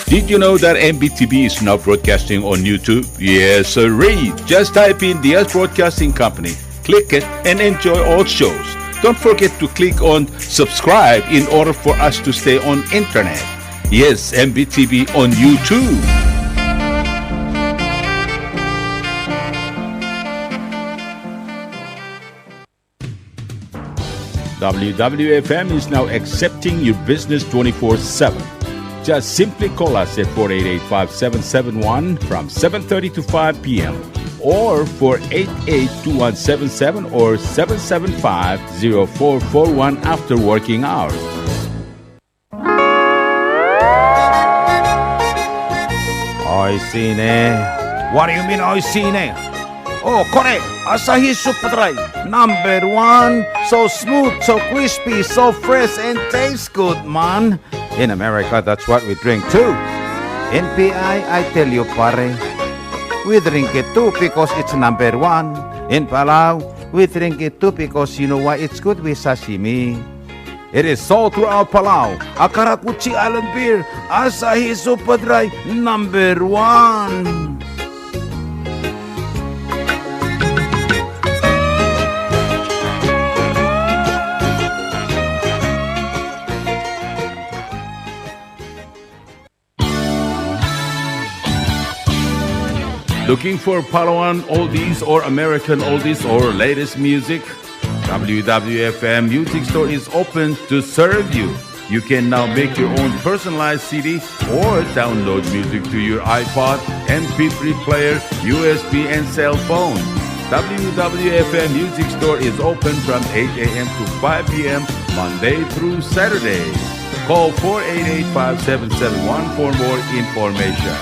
Did you know that M B T V is now broadcasting on YouTube? Yes, sirree. Just type in Diaz Broadcasting Company, click it, and enjoy all shows. Don't forget to click on subscribe in order for us to stay on internet. Yes, M B T V on YouTube. W W F M is now accepting your business twenty-four seven. Just simply call us at four eight eight, five seven seven one from seven thirty to five p m or four eight eight, two one seven seven or seven seven five, zero four four one after working hours. Oishii ne. What do you mean, oishii ne? Oh, kore, Asahi Super Dry, number one. So smooth, so crispy, so fresh, and tastes good, man. In America, that's what we drink too. In P I, I tell you, pare, we drink it too because it's number one. In Palau, we drink it too because you know why? It's good with sashimi. It is sold throughout Palau. A karakuchi island beer, Asahi Super Dry, number one. Looking for Palauan oldies or American oldies or latest music? W W F M Music Store is open to serve you. You can now make your own personalized C D or download music to your iPod, M P three player, U S B, and cell phone. W W F M Music Store is open from eight a.m. to five p.m. Monday through Saturday. Call four eight eight, five seven seven one for more information.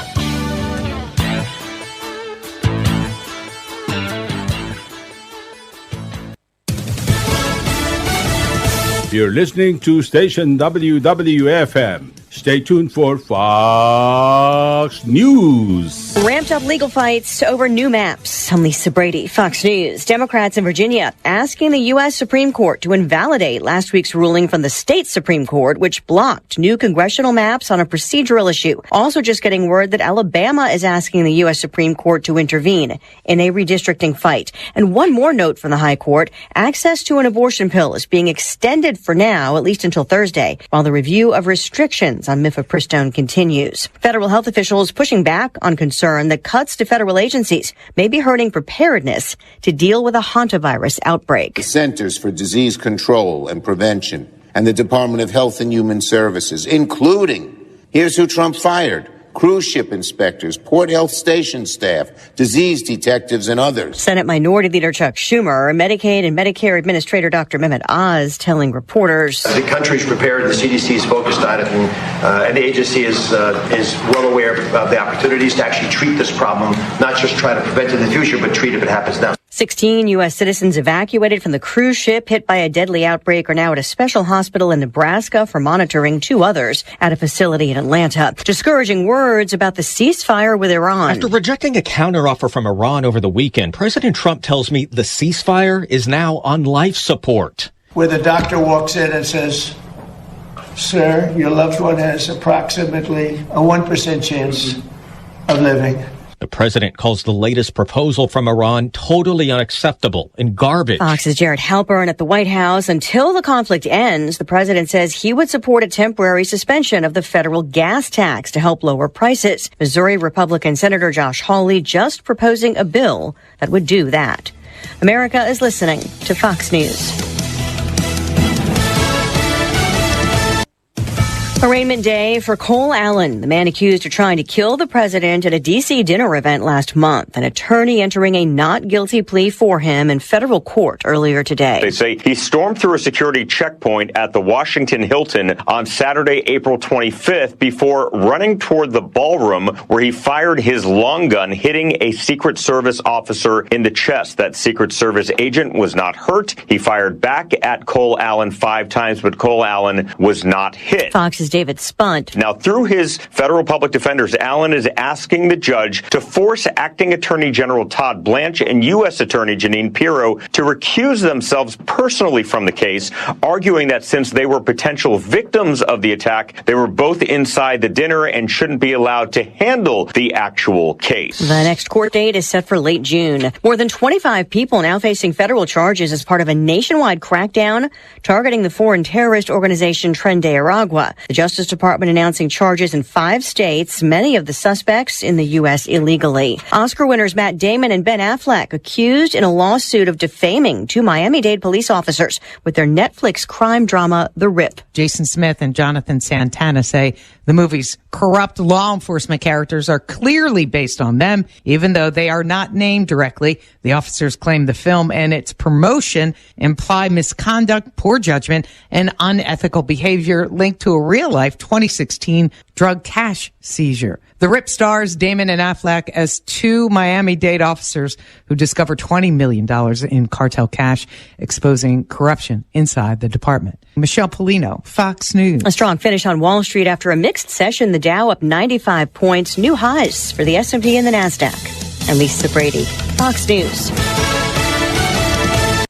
You're listening to station W W F M. Stay tuned for Fox News. Ramped up legal fights over new maps. I'm Lisa Brady, Fox News. Democrats in Virginia asking the U S Supreme Court to invalidate last week's ruling from the state Supreme Court, which blocked new congressional maps on a procedural issue. Also just getting word that Alabama is asking the U S Supreme Court to intervene in a redistricting fight. And one more note from the High Court, access to an abortion pill is being extended for now, at least until Thursday, while the review of restrictions on mifepristone continues. Federal health officials pushing back on concern that cuts to federal agencies may be hurting preparedness to deal with a hantavirus outbreak. The Centers for Disease Control and Prevention and the Department of Health and Human Services, including, here's who Trump fired: cruise ship inspectors, port health station staff, disease detectives, and others. Senate Minority Leader Chuck Schumer, Medicaid and Medicare Administrator Doctor Mehmet Oz telling reporters. The country's prepared, the C D C is focused on it, and, uh, and the agency is, uh, is well aware of the opportunities to actually treat this problem, not just try to prevent it in the future, but treat it if it happens now. Sixteen U S citizens evacuated from the cruise ship hit by a deadly outbreak are now at a special hospital in Nebraska for monitoring. Two others at a facility in Atlanta. Discouraging words about the ceasefire with Iran. After rejecting a counteroffer from Iran over the weekend, President Trump tells me the ceasefire is now on life support. Where the doctor walks in and says, "Sir, your loved one has approximately a one percent chance of living." The president calls the latest proposal from Iran totally unacceptable and garbage. Fox's Jared Halpern at the White House. Until the conflict ends, the president says he would support a temporary suspension of the federal gas tax to help lower prices. Missouri Republican Senator Josh Hawley just proposing a bill that would do that. America is listening to Fox News. Arraignment day for Cole Allen, the man accused of trying to kill the president at a D C dinner event last month. An attorney entering a not guilty plea for him in federal court earlier today. They say he stormed through a security checkpoint at the Washington Hilton on Saturday, April twenty-fifth, before running toward the ballroom where he fired his long gun, hitting a Secret Service officer in the chest. That Secret Service agent was not hurt. He fired back at Cole Allen five times, but Cole Allen was not hit. Fox's David Spunt. Now, through his federal public defenders, Allen is asking the judge to force Acting Attorney General Todd Blanche and U S Attorney Jeanine Pirro to recuse themselves personally from the case, arguing that since they were potential victims of the attack, they were both inside the dinner and shouldn't be allowed to handle the actual case. The next court date is set for late June. More than twenty-five people now facing federal charges as part of a nationwide crackdown targeting the foreign terrorist organization Tren de Aragua. The Justice Department announcing charges in five states, many of the suspects in the U S illegally. Oscar winners Matt Damon and Ben Affleck accused in a lawsuit of defaming two Miami-Dade police officers with their Netflix crime drama, The Rip. Jason Smith and Jonathan Santana say the movie's corrupt law enforcement characters are clearly based on them, even though they are not named directly. The officers claim the film and its promotion imply misconduct, poor judgment, and unethical behavior linked to a real-life twenty sixteen drug cash seizure. The Rip stars Damon and Affleck as two Miami-Dade officers who discover twenty million dollars in cartel cash, exposing corruption inside the department. Michelle Pollino, Fox News. A strong finish on Wall Street after a mixed session. The Dow up ninety-five points, new highs for the S and P and the Nasdaq. I'm Lisa Brady, Fox News.